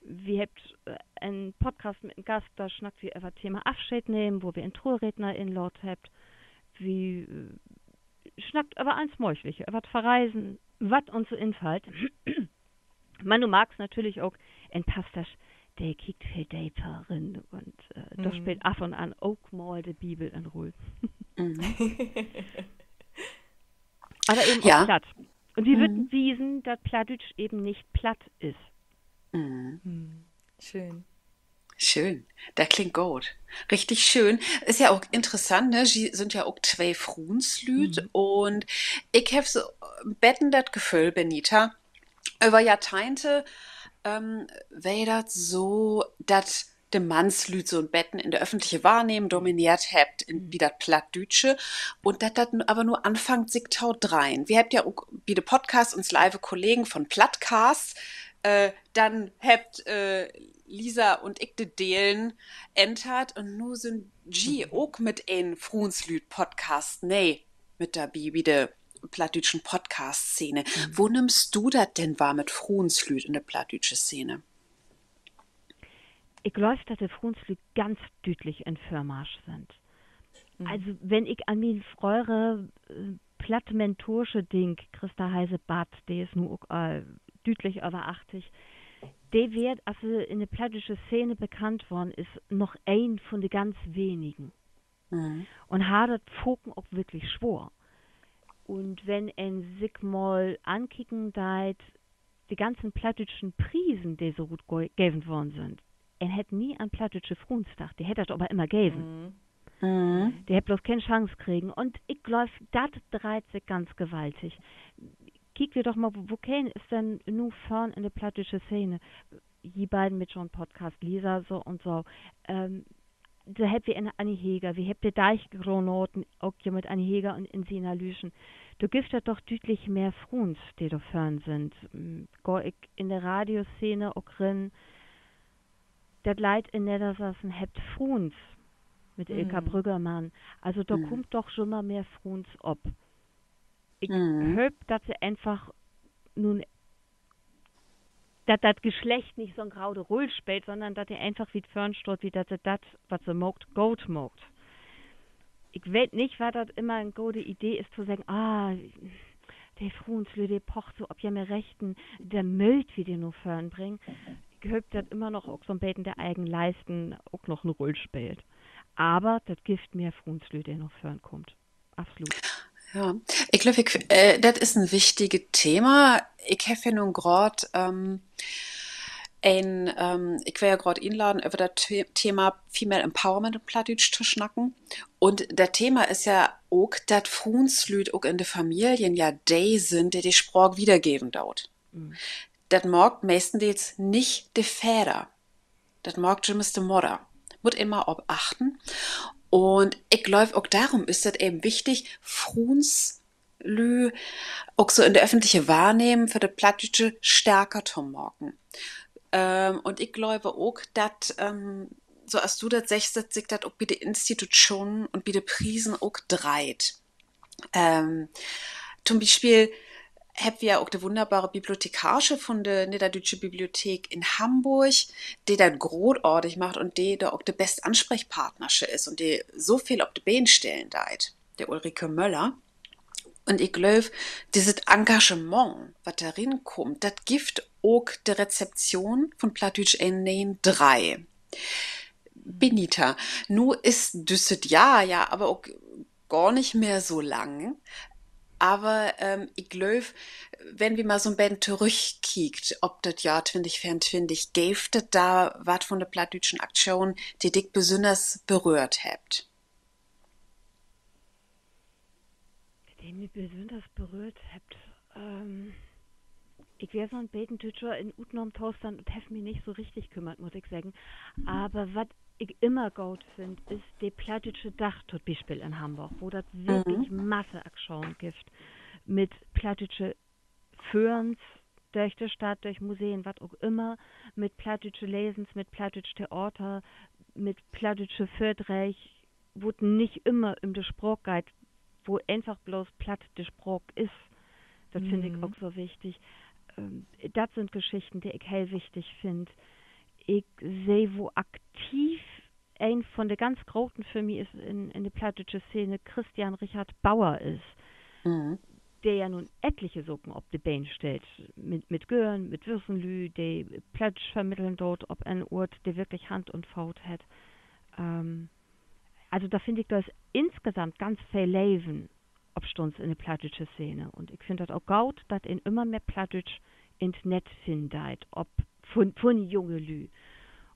Wi hebbt en Podcast mit en Gast, dor snackt wi över Thema Afscheed nehmen, wo wi en Troredner inlaadt hebbt. Wi snackt över allens Mögliche, över 't Verreisen, wat uns so infallt. Man du markst natürlich ok, en Pastersch, de kiekt veel deper rin un dor speelt af un an ok mal de Bibel en Rull. Aver even op Platt. Un wi wüllt wiesen, dat Plattdüütsch even nich platt is. Schöön. Schöön. Dat klingt goot. Richtig schöön. Is ja ok interessant, ne? Ji sünd ja ok twee Fruenslüüd. Un ik heff so 'n beten dat Geföhl, Benita, över Johrteihnte weer dat so, dat de Mannslüüd so 'n beten in de öffentliche Wahrnehmen domineert hebbt bi dat Plattdüütsche. Un dat dat aver nu anfangt, sik to dreihn. Wi hebbt ja ok bi de Podcast uns leive Kollegen von Plattcast, denn hebbt Lisa un ik de Delen entert un nu sünd ji ok mit en Fruenslüüd-Podcast nee mit dorbi bi de plattdüütschen Podcast-Szene. Wo nimmst du dat denn wahr mit Fruenslüüd in de plattdüütsche Szene? Ik glööv, dat de Fruenslüüd ganz düütlich in Vörmarsch sünd. Also, wenn ik an mien fröhere, äh, plattmentorsche Ding, Christa Heise-Batt, de is nu ok al düütlich över achtig, de weer, as se in de plattdüütsche Szene bekannt worrn is, noch een von de ganz wenigen. Un harr dat faken ok wirklich swoor. Un wenn een sik mal ankieken deit, de ganzen plattdüütschen Priesen, de so rutgeven worrn sünd, een hett nie an plattdüütsche Fruens dacht, de hett dat aver immer geven. De hebbt bloots keen Chance kregen. Un ik glööv, dat dreiht sik ganz gewaltig. Kiek wi doch mal, wo-, wokeen is denn nu vörn in de plattdüütsche Szene? Ji beiden mit jo'n Podcast, Lisa, so un so. Ähm, dor hebbt wi Annie Heger, wi hebbt de Deichgranaten, ok hier mit Annie Heger un Insina Lüschen. Dor gifft dat doch düütlich mehr Fruens, de dor vörn sünd. Mm, gah ik in de Radioszene ok rin, dat Leit in Neddersassen hebbt Fruens mit Ilka Brüggemann. Also dor kummt doch jümmer mehr Fruens op. Ik hööp, dat se eenfach nu, dat dat Geschlecht nich so'n grote Rull speelt, sonnern dat de eenfach wiet vörn staht, wiel dat se dat, wat se maakt, goot maakt. Ik weet nich, wat dat immer en gode Idee is to seggen, ah, de Fruenslüüd, de pocht so op jemehr Rechten, denn mööt wi de na vörn bringen. Ik hööp, dat immer noch ok so'n beten de egen Leisten ok noch en Rull speelt. Aver dat gifft mehr Fruenslüüd, de na vörn kaamt. Absolut. Ja, ik glööv, ik, äh, dat is en wichtige Thema. Ik heff hier nu graad, ähm, en, ähm, ik weer ja graad inladen, över dat The-, Thema Female Empowerment in Plattdüütsch to snacken. Un dat Thema is ja ok, dat Fruenslüüd ok in de Familien ja de sünd, de de Spraak wiedergeven doot. Dat maakt meestendeels nich de Vader. Dat maakt jümmers de Mudder. Mutt een mal op achten. Un ik glööv, ok dorüm is dat even wichtig, Fruenslüüd ok so in de öffentliche Wahrnehmen för dat Plattdüütsche stärker to maken. Ähm, un ik glööv ok, dat, ähm, so as du dat seggst, dat sik dat ok bi de Institutschonen un bi de Priesen ok dreiht. Ähm, to'n Bispeel hebbt wi ja ok de wunnerbare Bibliothekarsche vun de Nedderdüütsche Bibliothek in Hamborg, de dat grootartig maakt un de dor ok de best Ansprechpartnersche is un de so veel op de Been stellen deit, de Ulrike Möller. Un ik glööv, düsset Engagement, wat dor rinkummt, dat gifft ok de Rezeption vun Plattdüütsch een neun drei. Benita, nu is düsset Johr ja aver ok gor nich mehr so lang. Aver, ähm, ik glööv, wenn wi mal so'n beten torüchkiekt op dat Johr twintig veeruntwintig, geev dat dor wat vun de plattdüütschen Aktionen, de di besünners beröhrt hebbt? De mi besünners beröhrt hebbt. Ähm, ik weer so'n beten düt Johr in Utnahmetostand un heff mi nich so richtig kümmert, mutt ik seggen. Aver wat ik immer goot finn, is de plattdüütsche Dag to'n Bispeel in Hamborg, wo dat wirklich masse Aktionen gifft mit plattdüütsche Föhrens dörch de Stadt, dörch Museen, wat ok ümmer, mit plattdüütsche Lesens, mit plattdüütsch Theater, mit plattdüütsche Vördrääg, wo dat nich ümmer üm de Spraak geiht, wo eenfach bloots Platt de Spraak is. Dat finn ik ok so wichtig. Ähm, dat sünd Geschichten, de ik heel wichtig finn. Ik seh, wo aktiv een vun de ganz Groten för mi is in, in de plattdüütsche Szene, Christian Richard Bauer is, de ja nu etliche Saken op de Been stellt, mit, mit Gören, mit Wüssenlüüd, de Plattdüütsch vermitteln doot op en Oort, de wirklich Hand un Foot hett. Ähm, also dor finn ik, dor is insgesamt ganz veel Leven opstunns in de plattdüütsche Szene. Un ik finn dat ok goot, dat een ümmer mehr Plattdüütsch in't Nett finnen deit, op, vun, vun junge Lüüd.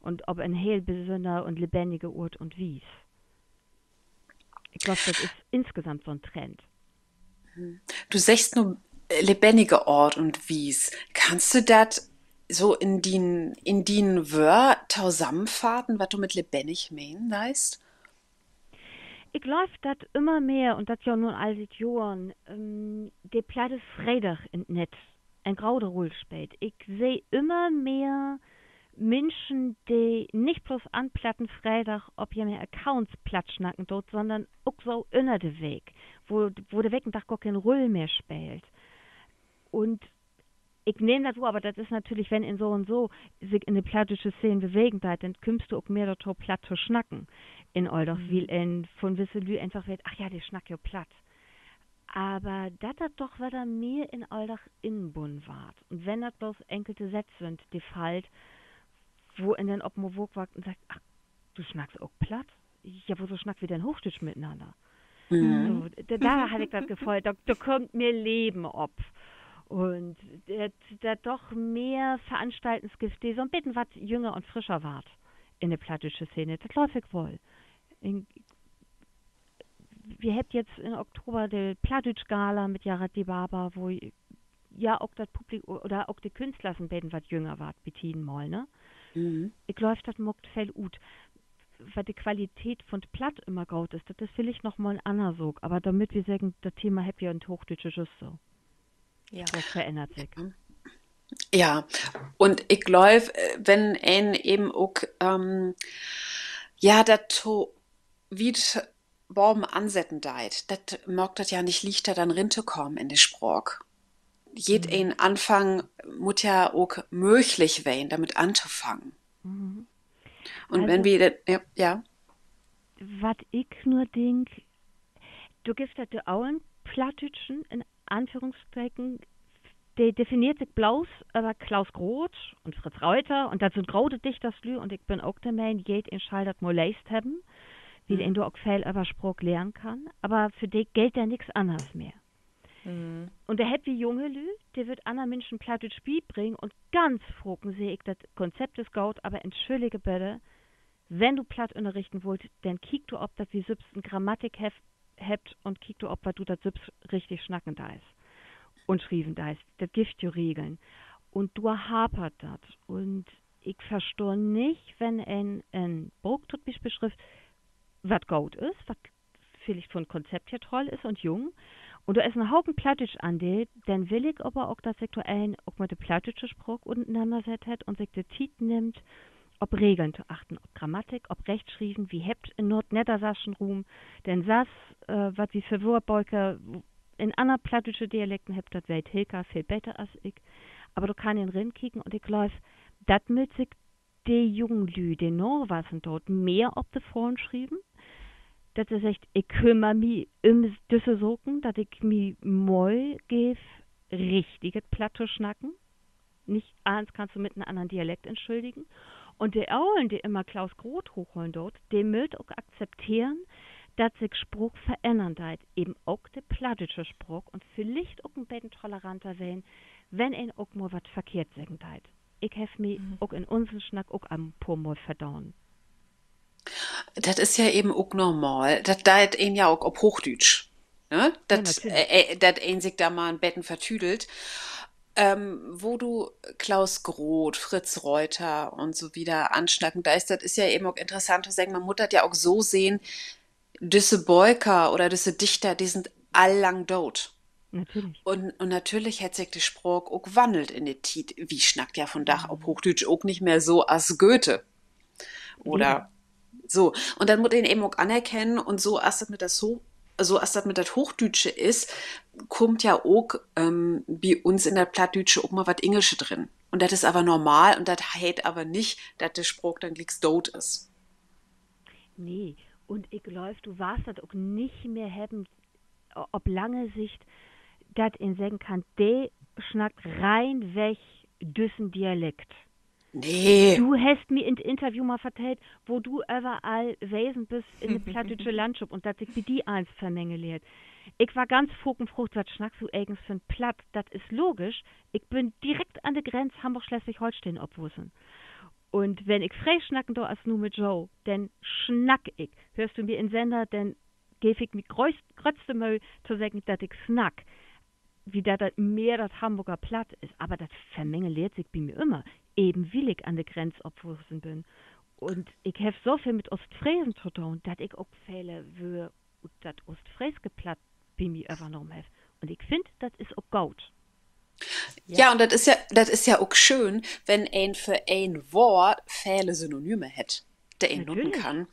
Un op en heel besünner un lebennige Oort un Wies. Ik glööv, dat is insgesamt so'n Trend. Du seggst nu, äh, lebennige Oort un Wies. Kannst du dat so in dien, in dien Wöör tosamenfaten, wat du mit lebennig menen deist? Ik glööv, dat ümmer mehr, un dat ja nu al siet Johren, ähm, de platte Freedag in't Nett en grote Rull speelt. Ik seh ümmer mehr Minschen, de nich blots an platten Freedag op jemehr Accounts Platt snacken doot, sonnern ok so ünner de Week, wo, wo de Wekendag gor keen Rull mehr speelt. Un Ik nehm dat wohr, aver dat is natürlich, wenn een so un so sik in de plattdüütsche Szeen bewegen deit, denn kümmst du ok mehr dorto, Platt to snacken in Alldag, wiel een von wisse Lüüd eenfach weet: Ach ja, de snackt ja Platt. Aver dat dat doch wedder mehr in Alldag inbunnen warrt. Un wenn dat bloots enkelte Sätz sünd, de fallt, wo een denn op mal waakwaakt un seggt: Ach, du snackst ok Platt? Ja, woso snackt wi denn Hoochdüütsch mitenanner? So, d-, dor heff ik dat Geföhl, dor, dor kummt mehr Leven op. Un dat, dat doch mehr Veranstalten gifft, de so'n beten wat jünger un frischer warrt in de plattdüütsche Szene. Dat glööv ik woll. In, wi hebbt jetzt in Oktober de Plattdüütsch-Gala mit Yared Dibaba, wo ja ok dat Publikum oder ok de Künstlers en beten wat jünger warrt, bi Tieden mal, ne? Ik glööv, dat maakt veel ut. Wat de Qualität vun 't Platt ümmer groot is, dat is villicht noch mal 'n anner Saak. Aver dormit wi seggen, dat Thema hebbt wi in 't Hoochdüütsche jüst so. Wat verännert sik? Ja, un ik glööv, äh, wenn een even ok, ähm, ja, dat to wiet baven ansetten deit, dat maakt dat ja nich lichter, denn rintokamen in de Spraak. Jedeen Anfang mutt ja ok mööglich ween, dormit antofangen. Un wenn wi dat, ja, ja. Wat ik nu denk, dor gifft dat de olen Plattdüütschen, in Anführungsstreken, de defineert sik bloots över Klaus Groth un Fritz Reuter, un dat sünd grote Dichterslüüd, un ik bün ok de Meen, jedeen schall dat mal leest hebben, wiel een dor ok veel över Spraak lehren kann, aver för de gellt denn nix anners mehr. Un dor hebbt wi junge Lüüd, de wüllt anner Minschen Plattdüütsch bibringen, un ganz faken seh ik, dat Konzept is goot, aver entschüllige bitte, wenn du Platt ünnerrichten wullt, denn kiek du op, dat wi sülvst en Grammatik heff-, hebbt, un kiek du op, wat du dat sülvst richtig snacken deist un schrieven deist. Dat gifft jo Regeln. Un dor hapert dat. Un ik verstah nich, wenn een en Book to'n Bispeel schrifft, wat goot is, wat villicht vun Konzept her toll is un jung, un dor is en hogen Plattdüütsch-Andeel, denn will ik aver ok, dat sik dor een ok mit de plattdüütsche Spraak utenannersett hett un sik de Tiet nimmt, op Regeln to achten, op Grammatik, op Rechtschrieven. Wi hebbt in'n noordneddersassischen Ruum den Sass, äh, wat wi för Woordböker in anner plattdüütsche Dialekten hebbt, dat weet Hilka veel beter as ik. Aver dor kann een rinkieken un ik glööv, dat mööt sik de jungen Lüüd, de nawassen doot, mehr op de Fahn schrieven, dat se seggt: Ik kümmer mi üm düsse Saken, dat ik mi Möh geev, richtiget Platt to snacken. Nich allens kannst du mit en annern Dialekt entschülligen. Un de Olen, de ümmer Klaus Groth hoochhollen doot, de mööt ok akzepteren, dat sik Spraak verännern deit, even ok de plattdüütsche Spraak, un villicht ok en beten toleranter ween, wenn een ok mal wat verkehrt seggen deit. Ik heff mi ok in unsen Snack ok en poor Mal verdaan. Dat is ja even ok normal. Dat deit een ja ok op Hoochdüütsch, ne? Dat, äh, äh, dat een sik dor mal en beten vertüdelt. Ähm, wo du Klaus Groth, Fritz Reuter un so wieder ansnacken deist, dat is ja even ok interessant to seggen, man mutt dat ja ok so sehn, düsse Böker oder düsse Dichter, de sünd all lang doot. Un, un natürlich hett sik de Spraak ok wannelt in de Tiet. Wi snackt ja vundaag op Hoochdüütsch ok nich mehr so as Goethe. Oder so. Un dat mutt een even ok anerkennen. Un so as dat mit dat Ho-, so as dat mit dat Hoochdüütsche is, kummt ja ok, ähm, bi uns in dat Plattdüütsche ok mal wat Engelsche drin. Un dat is aver normal un dat heet aver nich, dat de Spraak denn glieks doot is. Nee, un ik glööv, du warrst dat ok nich mehr hebben, op lange Sicht, dat een seggen kann, de snackt reinweg düssen Dialekt. Du hest mi in't Interview mal vertellt, wo du överall wesen büst in de plattdüütsche Landschop un dat sik bi di allens vermengeleert. Ik warr ganz faken fraagt: Wat snackst du egens för 'n Platt? Dat is logisch. Ik bün direkt an de Grenz Hamborg-Sleswig-Holsteen opwussen. Un wenn ik free snacken do as nu mit jo, denn snack ik. Höörst du mi in'n Sender, denn geev ik mi grööt-, gröttste Möh to seggen, dat ik snack. Wiel dat, dat mehr dat Hamborger Platt is. Aver dat vermengeleert sik bi mi ümmer, even wiel ik an de Grenz opwussen bün. Un ik heff so veel mit Oostfresen to doon, dat ik ok vele Wöör ut dat oostfreeske Platt bi mi övernahmen heff. Un ik finn, dat is ok goot. Ja, un dat is ja, dat is ja ok schöön, wenn een för een Woort vele Synonyme hett, de een nutten kann.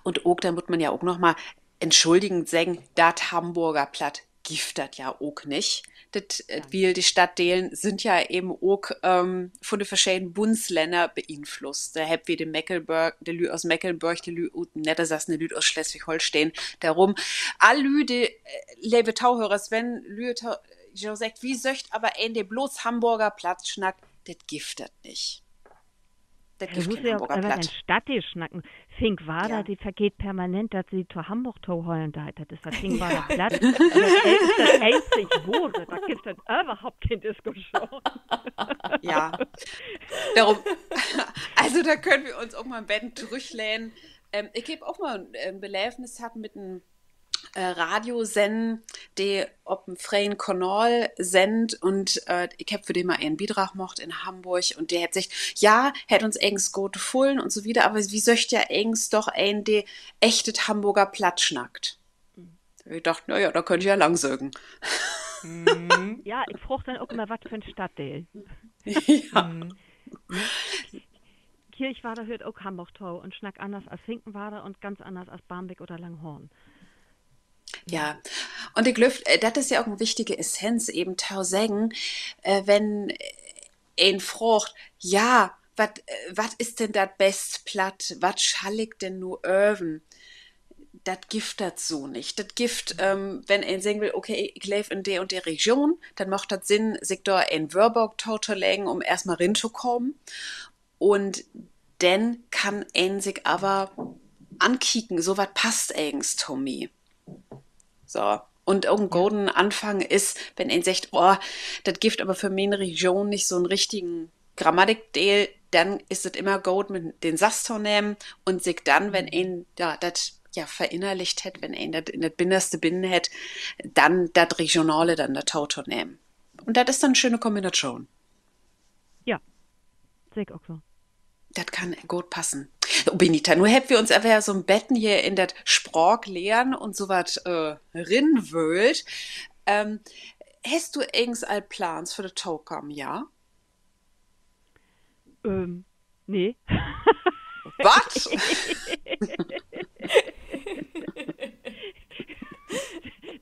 Un ok, denn mutt man ja ok noch mal entschuldigend seggen, dat Hamborger Platt gifft dat ja ok nich. Dat, äh, wiel de Stadtdelen sünd ja even ok, ähm, vun de verscheden Bundslänner beinflusst. Dor hebbt wi de Meckelborg, de Lüüd ut Meckelborg, de Lüüd ut Neddersassen, de Lüüd ut Sleswig-Holsteen. Dorüm, all Lüüd, de, äh, leve Tohörers, wenn Lüüd to jo seggt, wi söcht aver een, de blots Hamborger Platt snackt, dat gifft dat nich. Dat gifft keen Hamborger Platt. Stadtdeel snacken. Finkwarder, de vergeet permanent, dat se to Hamborg tohören deit. Dat is wat Finkwarder Platt. Dat is dat eenzig Wohre. Dat gifft dat överhaupt keen Diskussion. Ja. Dorüm, also, dor köönt wi uns ok mal en beten trüchlehnen. Ähm, ik heff ok mal en Beleevnis hatt mit en, äh, Radiosennen, de op en free'en Kanal sendt un, äh, ik heff för de mal en Bidrag maakt in Hamborg un de hett seggt, ja, hett uns egens goot gefullen un so wieder, aver wi söcht ja egens doch een, de echtet Hamborger Platt snackt. Ik dacht, na ja, dor köönt ji ja lang söken. Ja, ik fraag denn ok ümmer, wat för 'n Stadtdeel. Kirchwarder höört ok Hamborg to un snackt anners as Finkwarder un ganz anners as Barmbek oder Langhorn. Ja, un ik glööv, äh, dat is ja ok en wichtige Essenz, even to seggen, äh, wenn een fraagt, ja, wat, äh, wat is denn dat best Platt? Wat schall ik denn nu öven? Dat gifft dat so nich. Dat gifft, ähm, wenn een seggen will, okay, ik leev in de un de Region, denn maakt dat Sinn, sik dor en Wöörbook to, to leggen, üm eerstmal rintokamen. Un denn kann een sik aver ankieken, so wat passt egens to mi. So. Un ok en goden Anfang is, wenn een seggt, oh, dat gifft aver för mien Region nich so 'n richtigen Grammatikdeel, denn is dat immer goot, mit den Sass to nehmen un sik denn, wenn een, ja, dat, ja, verinnerlicht hett, wenn een dat in dat Binnerste binnen hett, denn dat Regionale denn dorto to nehmen. Un dat is denn 'n schöne Kombinatschoon. Ja, seh ik ok so. Dat kann goot passen. So, Benita, nu hebbt wi uns aver so 'n beten hier in dat Spraaklehren un so wat, äh, rinwöhlt. Ähm, hest du egens al Plaans för dat tokamen Johr? Ähm, nee. Wat?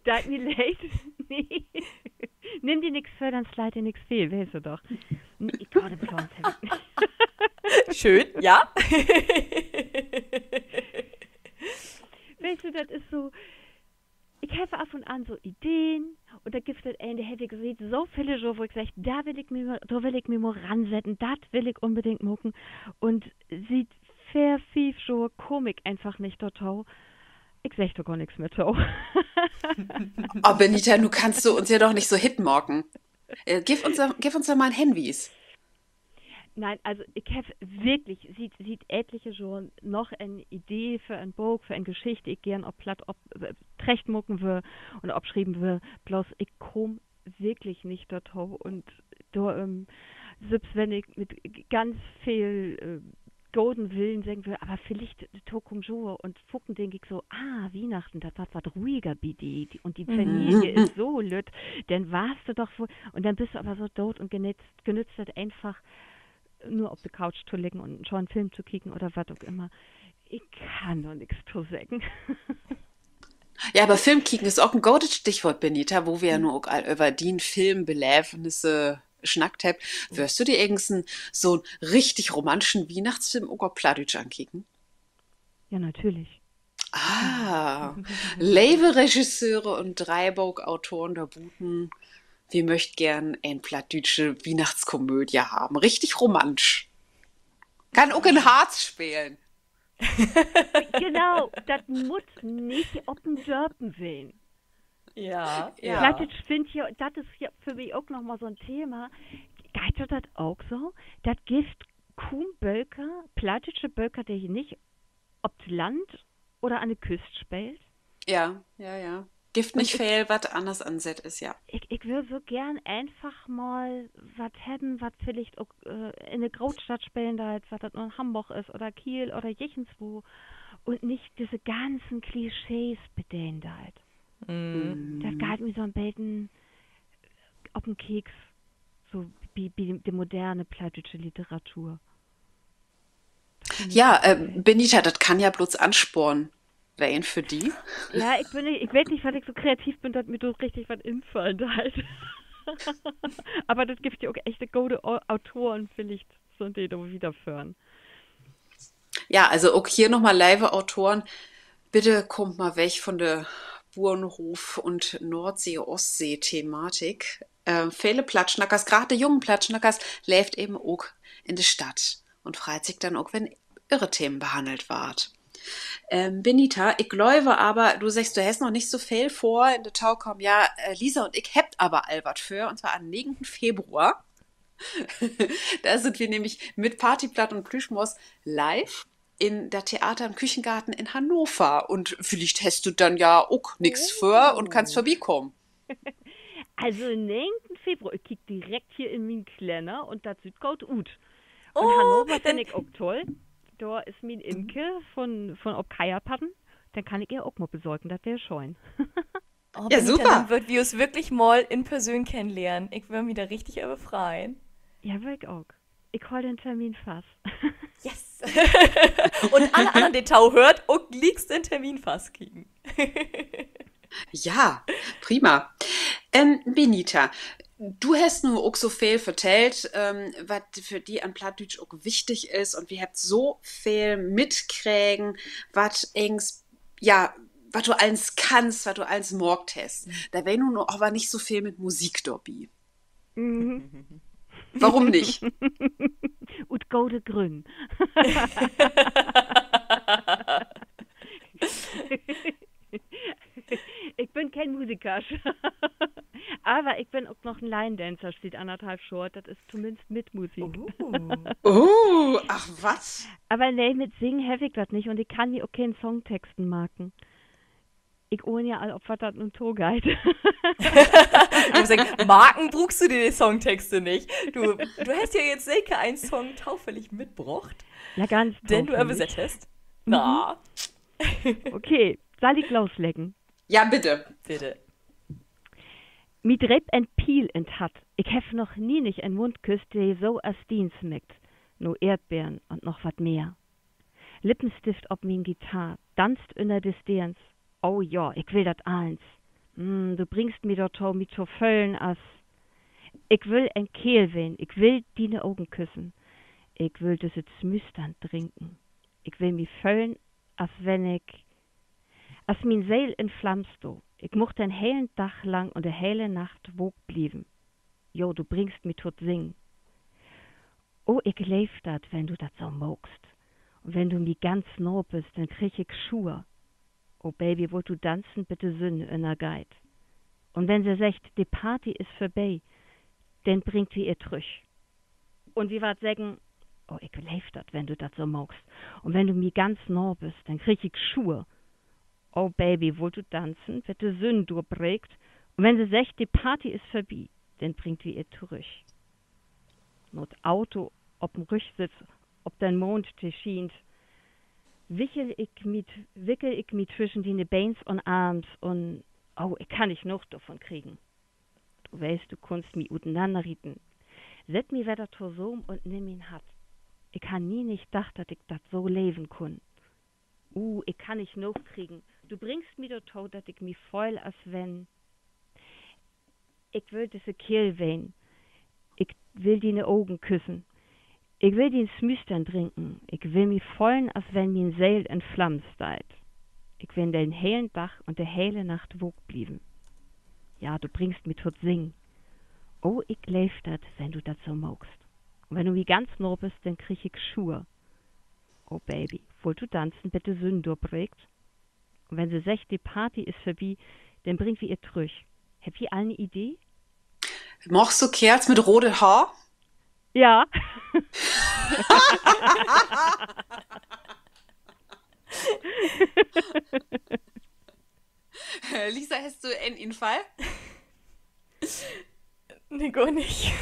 Deit mi leed, nee. Nimm di nix vör, denn sleit di nix fehl, weetst du doch. Nee, ik, grade Plaans heff ik nich. Schöön, ja. Weetst du, dat is so, ik heff af un an so Ideen un dor gifft dat een, de heff ik siet so vele Johr, wo ik segg, dor will ik mi mal, dor will ik mi mal ransetten, dat will ik unbedingt maken. Un siet veer, fief Johr kaam ik eenfach nich dorto. Ik segg dor gor nix mehr to. Oh, Benita, nu kannst du uns ja doch nich so hitt maken. Äh, giff uns, giff uns doch mal 'n Henwies. Nee, also ik heff wirklich siet, siet etliche Johren noch en Idee för en Book, för en Geschicht, de ik geern op Platt op, äh, trechtmaken wöör un opschrieven wöör. Bloots ik kaam wirklich nich dorto un dor, ähm, sülvst wenn ik mit g-, ganz veel, äh, goden Willen seggen wöör, aver villicht tokamen Johr, un faken denk ik so, ah, Wiehnachten, dat warrt wat ruhiger bi di, di, un de Familie is so lütt, denn warrst du doch woll, un denn büst du aver so doot un genüttst, genüttst dat eenfach, nur op de Couch to liggen un en schönen Film to kieken oder wat ok ümmer. Ik kann dor nix to seggen. Ja, aver Film kieken is ok en godet Stichwoort, Benita, wo wi ja nu ok al över dien Filmbeleevnisse snackt hebbt. Wöörst du di egens en, so 'n richtig romantischen Wiehnachtsfilm ok op Plattdüütsch ankieken? Ja, natürlich. Ah, leve Regisseure un Dreihbookautoren dor buten, wi möcht geern en plattdüütsche Wiehnachtskomödie hebben. Richtig romantisch. Kann ok in Harz spelen. Genau, dat mutt nich op en Dörpen ween. Ja, ja. Plattdüütsch, finn ik, dat is ja för mi ok noch mal so 'n Thema. Geiht jo dat ok so? Dat gifft kuum Böker, plattdüütsche Böker, de nich op 't Land oder an de Küst speelt. Ja, ja, ja. Gifft nich veel, wat anners ansett is, ja. Ik, ik wöör so geern eenfach mal wat hebben, wat villicht ok, äh, in de Grootstadt spelen deit, wat dat nu Hamborg is oder Kiel oder jichtenswo. Un nich disse ganzen Klischees bedenen deit. Dat geiht mi so 'n beten op 'n Keks, so bi, bi de moderne plattdüütsche Literatur. Ja, äh, Benita, dat kann ja blots ansporen. ween för di? Ja, ik bün, ik weet nich, wat ik so kreativ bün, dat mi dor richtig wat infallen deit. Aver dat gifft ja ok echte gode Au-, Autoren, villicht sünd de dor wiederföhren. Ja, also ok hier noch mal, leve Autoren, bitte kaamt mal weg von de Burenhoff- un Noordsee-Ostsee-Thematik. Äh, vele Plattsnackers, graad de jungen Plattsnackers, leevt even ok in de Stadt un freit sik denn ok, wenn ehre Themen behannelt warrt. Ähm, Benita, ik glööv aver, du seggst, du hest noch nich so veel vör in de Tokamen. Ja, äh, Lisa un ik hebbt aver al wat vör, un zwar an'n negenten Februar. Dor sünd wi nämlich mit Party, Platt un Plüschmors live in dat Theater am Küchengarten in Hannover. Un villicht hest du denn ja ok nix vör un kannst vörbikamen. Also, negenten Februar, ik kiek direkt hier in mien Kalenner un dat süht goot ut. Un Hannover finn ik ok toll. Dor is mien Imke von, von Op Kaierpadden. Denn kann ik ehr ok mal besöken, dat weer schöön. Oh, ja, Benita, super. Denn wöörn wi us würklich mal in Persön kennenlehren. Ik wöör mi dor richtig över freien. Ja, wöör ik ok. Ik hool den Termin fast. Yes. Un alle annern, de tohöört, ok glieks den Termin fastkieken. Ja, prima. Ähm, Benita, du hest nu ok so veel vertellt, ähm, wat för di an Plattdüütsch ok wichtig is, un wi hebbt so veel mitkregen, wat egens, ja, wat du allens kannst, wat du allens maakt hest. Dor weer nu aver nich so veel mit Musik dorbi. Worüm nich? Ut gode Grünn. Ik bün keen Musikersch. Aver ik bün ok noch en Line-Dancer siet annerthalf Johr. Dat is tominnst mit Musik. Oh, ach wat. Aver nee, mit Singen heff ik dat nich un ik kann mi ok keen Songtexten marken. Ik ahn ja al, op wat dat nu togeiht. Ik mutt seggen, marken bruukst du di de Songtexte nich. Du, du hest ja nu seker en Song tofällig mitbrocht, den du översett hest. Na. Okay, sall ik losleggen? Ja, bitte. Bitte. Mi dreep en Piel in't Hart. Ik heff noch nie nich en Mund küsst, de so as dien smeckt. Na Eerdbeern un noch wat mehr. Lippenstift op mien Gitarr, danzt ünner de Steerns. Oh ja, ik will dat allens. Mm, du bringst mi dorto, mi to föhlen as, ik will en Keerl ween, ik will diene Ogen küssen. Ik will düsset Smüstern drinken. Ik will mi föhlen, as wenn ik, as mien Seel in Flamm stah. Ik much den helen Dag lang un de hele Nacht waak blieven. Jo, du bringst mi to't Singen. Oh, ik leev dat, wenn du dat so maakst. Un wenn du mi ganz nah büst, denn krieg ik Schuer. Oh Baby, wullt du danzen, bit de Sünn ünnergeiht. Un wenn se seggt, de Party is vörbi, denn bringt wi ehr trüch. Un wi warrt seggen: Oh, ik leev dat, wenn du dat so maakst. Un wenn du mi ganz nah büst, denn krieg ik Schuer. Oh Baby, wullt du danzen, bit de Sünn dörbreekt. Un wenn se seggt, de Party is vörbi, denn bringt wi ehr torüch. Na't Auto, op den Rüchsitz, op den Maand, de schient, wickel ik mi, wickel ik mi twischen diene Beens un Arms un, oh, ik kann nich noog dorvon kriegen. Du weetst, du kunnst mi utenannerrieten. Sett mi wedder tosamen un nimm mien Hart. Ik harr nie nich dacht, dat ik dat so leven kunn. Uh, ik kann nich noog kriegen. Du bringst mi dorto, dat ik mi föhl, as wenn ik will düsse Keerl ween. Ik will diene Ogen küssen. Ik will dien Smüstern drinken. Ik will mi föhlen, as wenn mien Seel in Flamm steiht. Ik will den helen Dag un de hele Nacht waak blieven. Ja, du bringst mi to't Singen. Oh, ik leev dat, wenn du dat so maakst. Un wenn du mi ganz nah büst, denn krieg ik Schuer. Oh Baby, wullt du danzen, bit de Sünn dörbreekt? Un wenn se seggt, de Party is vörbi, denn bringt wi ehr trüch. Hebbt ji all 'n Idee? Magst du Keerls mit rodet Haar? Ja. Lisa, hest du en Infall? Nee, gor nich.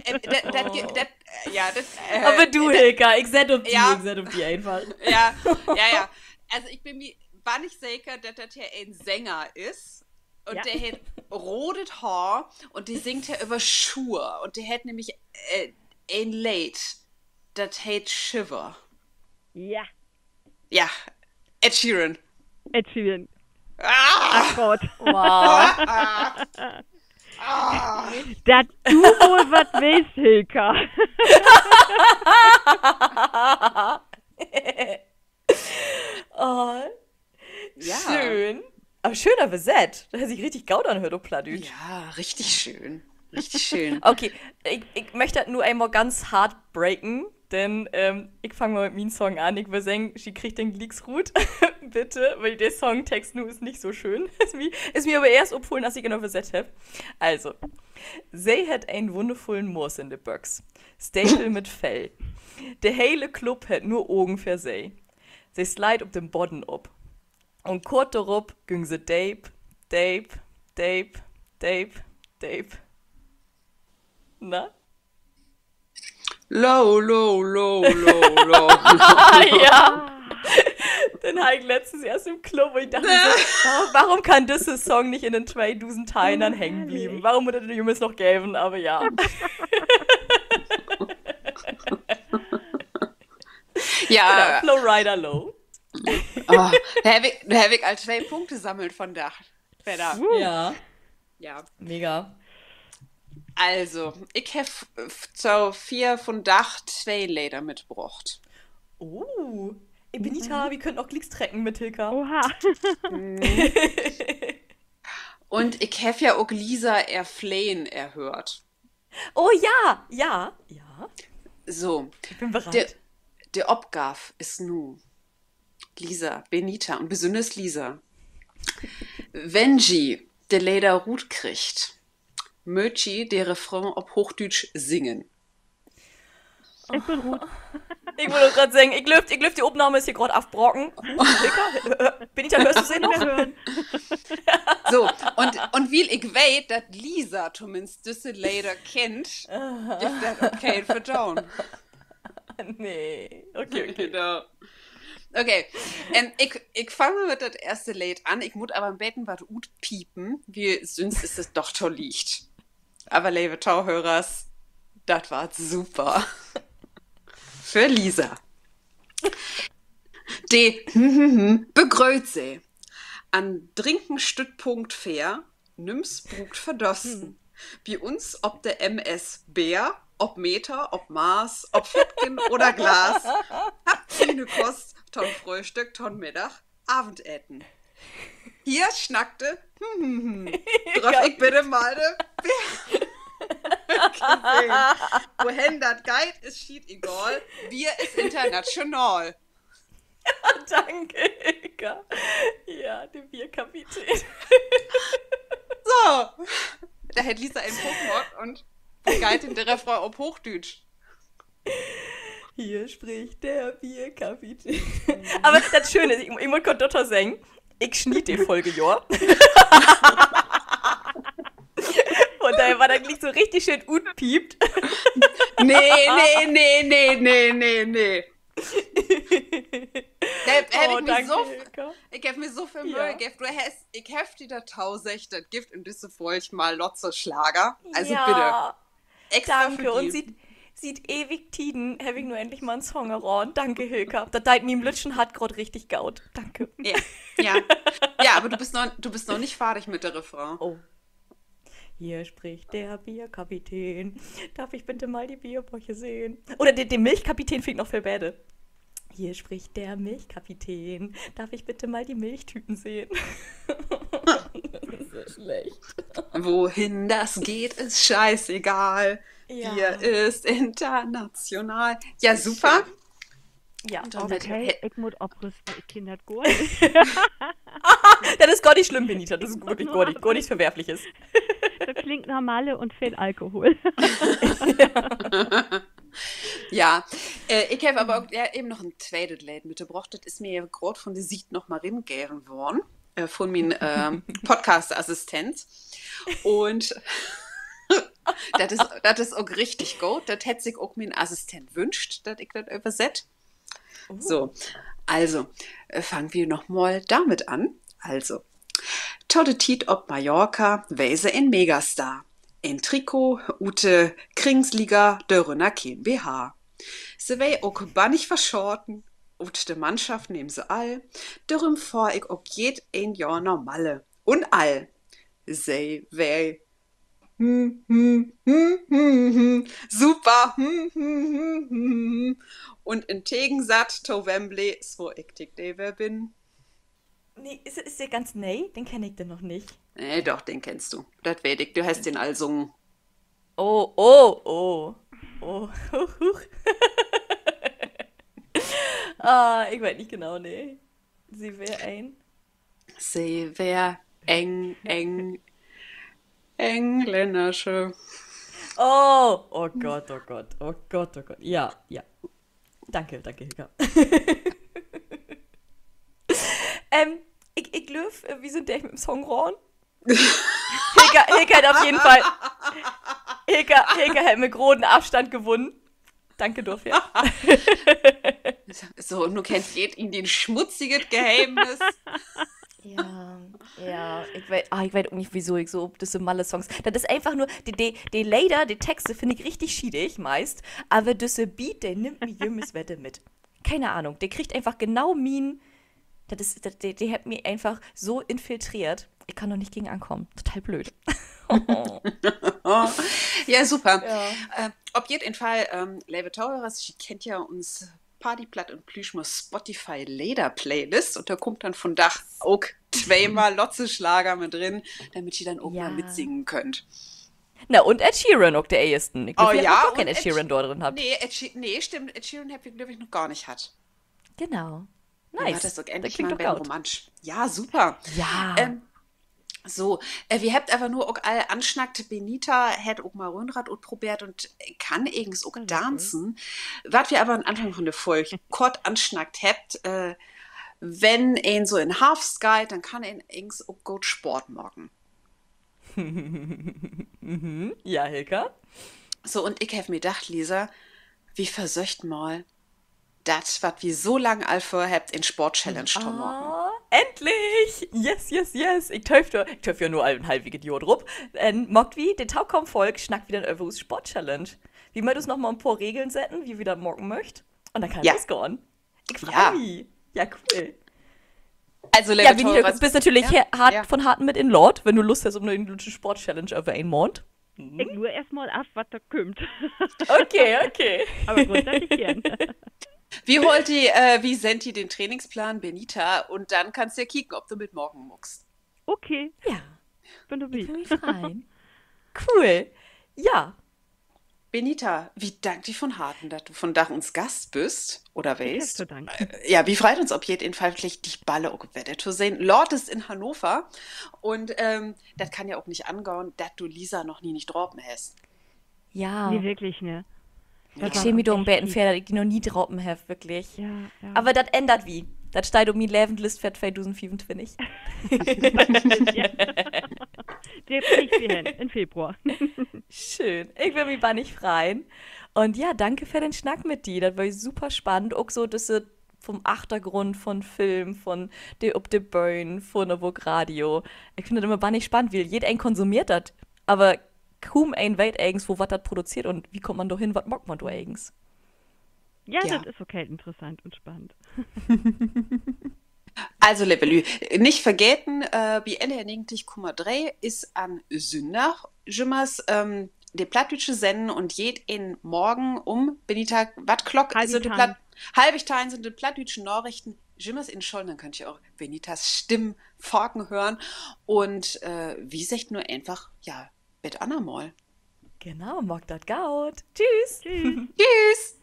Äh, dat, dat, dat, äh, ja, dat, äh, aver du, dat, Hilka, ik sett op di, ja, ik sett op di eenfach. Ja, ja, ja. Also, ik bün mi bannig seker, dat dat hier en Sänger is. Un de hett rodet Haar un de singt hier över Schuer. Un de hett nämlich, äh, en Leed, dat heet Shiver. Ja. Ja. Ed Sheeran. Ed Sheeran. Ach Gott. Wow. Dat du woll wat weetst, Hilka. Oh. Ja. Schöön. Aver schöön översett. Dat hett sik richtig goot anhöört op Plattdüütsch. Ja, richtig schöön. Richtig schöön. Okay, ik, ik möcht dat nu eenmal ganz hart breken, denn, ähm, ik fang mal mit mien Song an. Ik wöör seggen, ji kriegt den glieks rut. Bitte, wiel de Songtext nu is nich so schöön. Is mi, is mi aver eerst opfullen, as ik em översett heff. Also, se hett en wunnervullen Moors in de Böx. Stevels mit Fell. De hele Club hett nu Ogen för se. Se sleit op den Bodden op. Un kort dorop güng se deep, deep, deep, deep, deep. Na? Low, low, low, low, low. Ja. Den harr ik letztens eerst in'n Club un ik dacht mi so, wa-, warum kann düsse Song nich in den tweedusend Teihnern hängen blieven? Warum mutt dat de jümmers noch geven? Aver ja. Ja. Genau, Flo Rida Low. Oh, dor heff ik, dor heff ik al twee Punkte sammelt vundaag. Wedder. Ja. Ja. Mega. Also, ik heff f-, to Fier vundaag twee Leder mitbrocht. Oh, Benita, wi köönt ok glieks trecken mit Hilka. Oha. Un ik heff ja ok Lisa ehr Flehen erhöört. Oh ja, ja, ja. So, ik bün bereit. De, de Opgaav is nu, Lisa, Benita un besünners Lisa, wenn ji de Leder rutkriggt, mööt ji de Refrain op Hoochdüütsch singen. Ik bün rut. Ik wull ok graad seggen, ik glööv, ik glööv, de Opnahm is hier graad afbraken. Benita, höörst du se noch? So, un, un wiel ik weet, dat Lisa tominnst düsse Leder kennt, gifft dat ok keen Verdoon. Nee, okay, okay. Okay, ähm, ik, ik fang mit dat eerste Leed an. Ik mutt aver en beten wat utpiepen, wiel sünst is dat doch to licht. Aver, leve Tohörers, dat warrt super. För Lisa. De begrööt se an Drinkenstüttpunkt veer, nüms bruukt verdösten. Bi uns op de M S Beer, op Meta, op Mars, op Fettken oder Glas, habt fiene Kost to'n Fröhstück, to'n Middag, Avendeten. Hier snackt de, hm, hm, hm. Dröff ik bitte mal de Beer sehn? Wohen dat geiht, is schietegal. Bier is international. Danke, Hilka. Ja, de Bierkapitän. So, dor hett Lisa en Punkt maakt un wo geiht denn de Refrain op Hoochdüütsch? Hier spricht der Bierkapitän. Aver dat Schöne is, ik, ik mutt kort dorto seggen, ik snied de Folge, jo. Vun dorher warrt dat glieks so richtig schöön utpiept. Nee, nee, nee, nee. Dor heff, heff ik mi so, ik heff mi so veel Möh geven. Du hest, ik heff di dat toseggt, dat gifft in disse Folg mal Lotse Schlager. Also bitte. Extra för di. Un siet, siet ewig Tieden heff ik nu endlich mal en Song erraden. Danke, Hilka. Dat deit mien lüttjen Hart graad richtig goot. Danke. Ja. Ja, aver du büst noch, du büst noch nich fardig mit de Refrain. Oh. Hier spricht der Bierkapitän. Darf ich bitte mal die Bierboche sehen? Oder de, de Milchkapitän finn ik noch veel beter. Hier spricht der Milchkapitän. Darf ich bitte mal die Milchtüten sehen? Dat is so slecht. Wohin das geht, ist scheißegal. Ja. Hier ist international. Ja, super. Ja, okay, ik mutt oprüsten, ik kenn dat gor nich. Dat is gor nich slimm, Benita. Dat is würklich gor nich, gor nix Verwerfliches. Dat klingt na Malle un veel Alkohol. Ja, äh, ik heff aver ok, ja, even noch en tweetet Leed mitbrocht. Dat is mi graad vun de Siet noch mal ringeven worrn, äh, vun mien, ähm, Podcast-Assistenz. Un dat is, dat is ok richtig goot. Dat hett sik ok mien Assistent wünscht, dat ik dat översett. So, also, äh, fangt wi noch mal dormit an. Also, to de Tiet op Mallorca weer se en Megastar. En Trikot ut de Kriegsliga, dorünner keen B H. Se weer ok bannig verschaten. Ut de Mannschaft nehmen se all. Dorüm fahr ik ok jedeen Johr na Malle. Un all. Se weer, hm, hm, hm, hm, hm, super, hm, hm, hm, hm, hm. Un in Tegensatz to Wembley, so ik dik de weer bin. Nee, is, is de ganz nee? Den kenn ik denn noch nich. Nee, doch, den kennst du. Dat weet ik. Du hest den al sungen. Oh, oh, oh. Oh, huch, huch. Ah, ik weet nich genau, nee. Se weer een. Se weer eng, eng, Englännersche. Oh, oh Gott, oh Gott, oh Gott, oh Gott. Ja, ja. Danke, danke, Hilka. Ähm, ik, ik glööv, äh, wi sünd dörch mit 'n Song ran. Hilka, Hilka hett op jeden Fall, Hilka, Hilka hett mit groten Afstand wunnen. Danke dorför. So, nu kennt jedeen sien smutziget Geheemnis. Ja, ja, ik weet, ah, ik weet ok nich, wieso ik so op düsse Malle-Songs. Dat is eenfach nur, de, de, de Leder, de Texte finn ik richtig schiedig meist, aver düsse Beat, de nimmt mi jümmers wedder mit. Kene Ahnung, de kriggt eenfach genau mien, dat is, dat, de, de hett mi eenfach so infiltreert. Ik kann dor nich gegen ankamen. Total blööd. Ja, super. Äh, op jeden Fall, ähm, leve Tohörers, ji kennt ja uns Party, Platt un Plüschmors Spotify-Leder-Playlist. Un dor kummt denn vundaag ok tweemal Lotse-Slager mit rin, dormit ji denn ok mal mitsingen köönt. Na, un Ed Sheeran ok de eersten. Ik glööv, wi hebbt noch keen Ed Sheeran dor drin hatt. Nee, Ed She-, nee, stimmt. Ed Sheeran hebbt wi, glööv ik, noch gor nich hatt. Genau. Nice. Dat is ok endlich mal en beten romantisch. Ja, super. Ja. So, äh, wi hebbt aver nu ok all ansnackt, Benita hett ok mal Rhönrad utprobeert un kann egens ok danzen. Wat wi aver an Anfang von de Folg kort ansnackt hebbt, äh, wenn een so in Harvst geiht, denn kann een egens ok goot Sport maken. Ja, Hilka? So, un ik heff mi dacht, Lisa, wi versöcht mal dat, wat wi so lang al vörhebbt, en Sport-Challenge to maken. Ah, endlich! Yes, yes, yes! Ik tööv dor, ik tööv ja nu al en halviget Johr drup. Denn maakt wi, de tokamen Folg snackt wi denn över us Sport-Challenge. Wi mööt us noch mal en poor Regeln setten, wie wi dat maken mööcht. Un denn kann dat losgahn. Ik frei mi. Ja, cool. Also, leve Tohörers, du büst natürlich hart, von Harten mit inlaadt, wenn du Lust hest op en lüttje Sport-Challenge över een Maand. Ik luur eerst mal af, wat dor kümmt. Okay, okay. Aver grundsätzlich geern. Wi hoolt di, äh, wi sennt di den Trainingsplan, Benita, un denn kannst du ja kieken, of du mitmaken muchst. Okay. Ja. Bün dorbi. Ik will mi freien. Cool. Ja. Benita, wi dankt di von Harten, dat du vundaag uns Gast büst, oder weerst. Ja, wi freit uns op jeden Fall, villicht di bald ok wedder to sehn. Laatst in Hannover. Un, ähm, dat kann ja ok nich angahn, dat du Lisa noch nie nich drapen hest. Ja. Nee, wirklich, ne? Ik schäm mi dor en beten för, dat ik di noch nie drapen heff, wirklich. Aver dat ännert wi. Dat steiht op mien Levenslist för tweedusendfiefuntwintig. De kriegt wi hen in Februar. Schöön. Ik will mi bannig freien. Un ja, danke för den Snack mit di. Dat weer super spannend. Ok so düsse vun'n Achtergrund, vun'n Film, vun de, op de Bühn, vun de Wook Radio. Ik finn dat jümmer bannig spannend, wiel jedeen konsumeert dat, aver kuum een weet egens, wo warrt dat produzeert un wo kummt man dor hen, wat maakt man dor egens? Ja, dat is ok heel interessant un spannend. Also, leve Lüüd, nich vergeten, äh, bi N D R negentig Komma dree is an Sünndag jümmers, ähm, de plattdüütsche Sennen un jeden Morgen üm, Benita, wat Klock is de Platt-, halvig teihn sünd de plattdüütschen Narichten jümmers in Scholl, denn köönt ji ok Benitas Stimm faken hören. Un, äh, wi seggt nu eenfach, ja, bet annermal. Genau, maakt dat goot. Tschüss. Tschüss. Tschüss.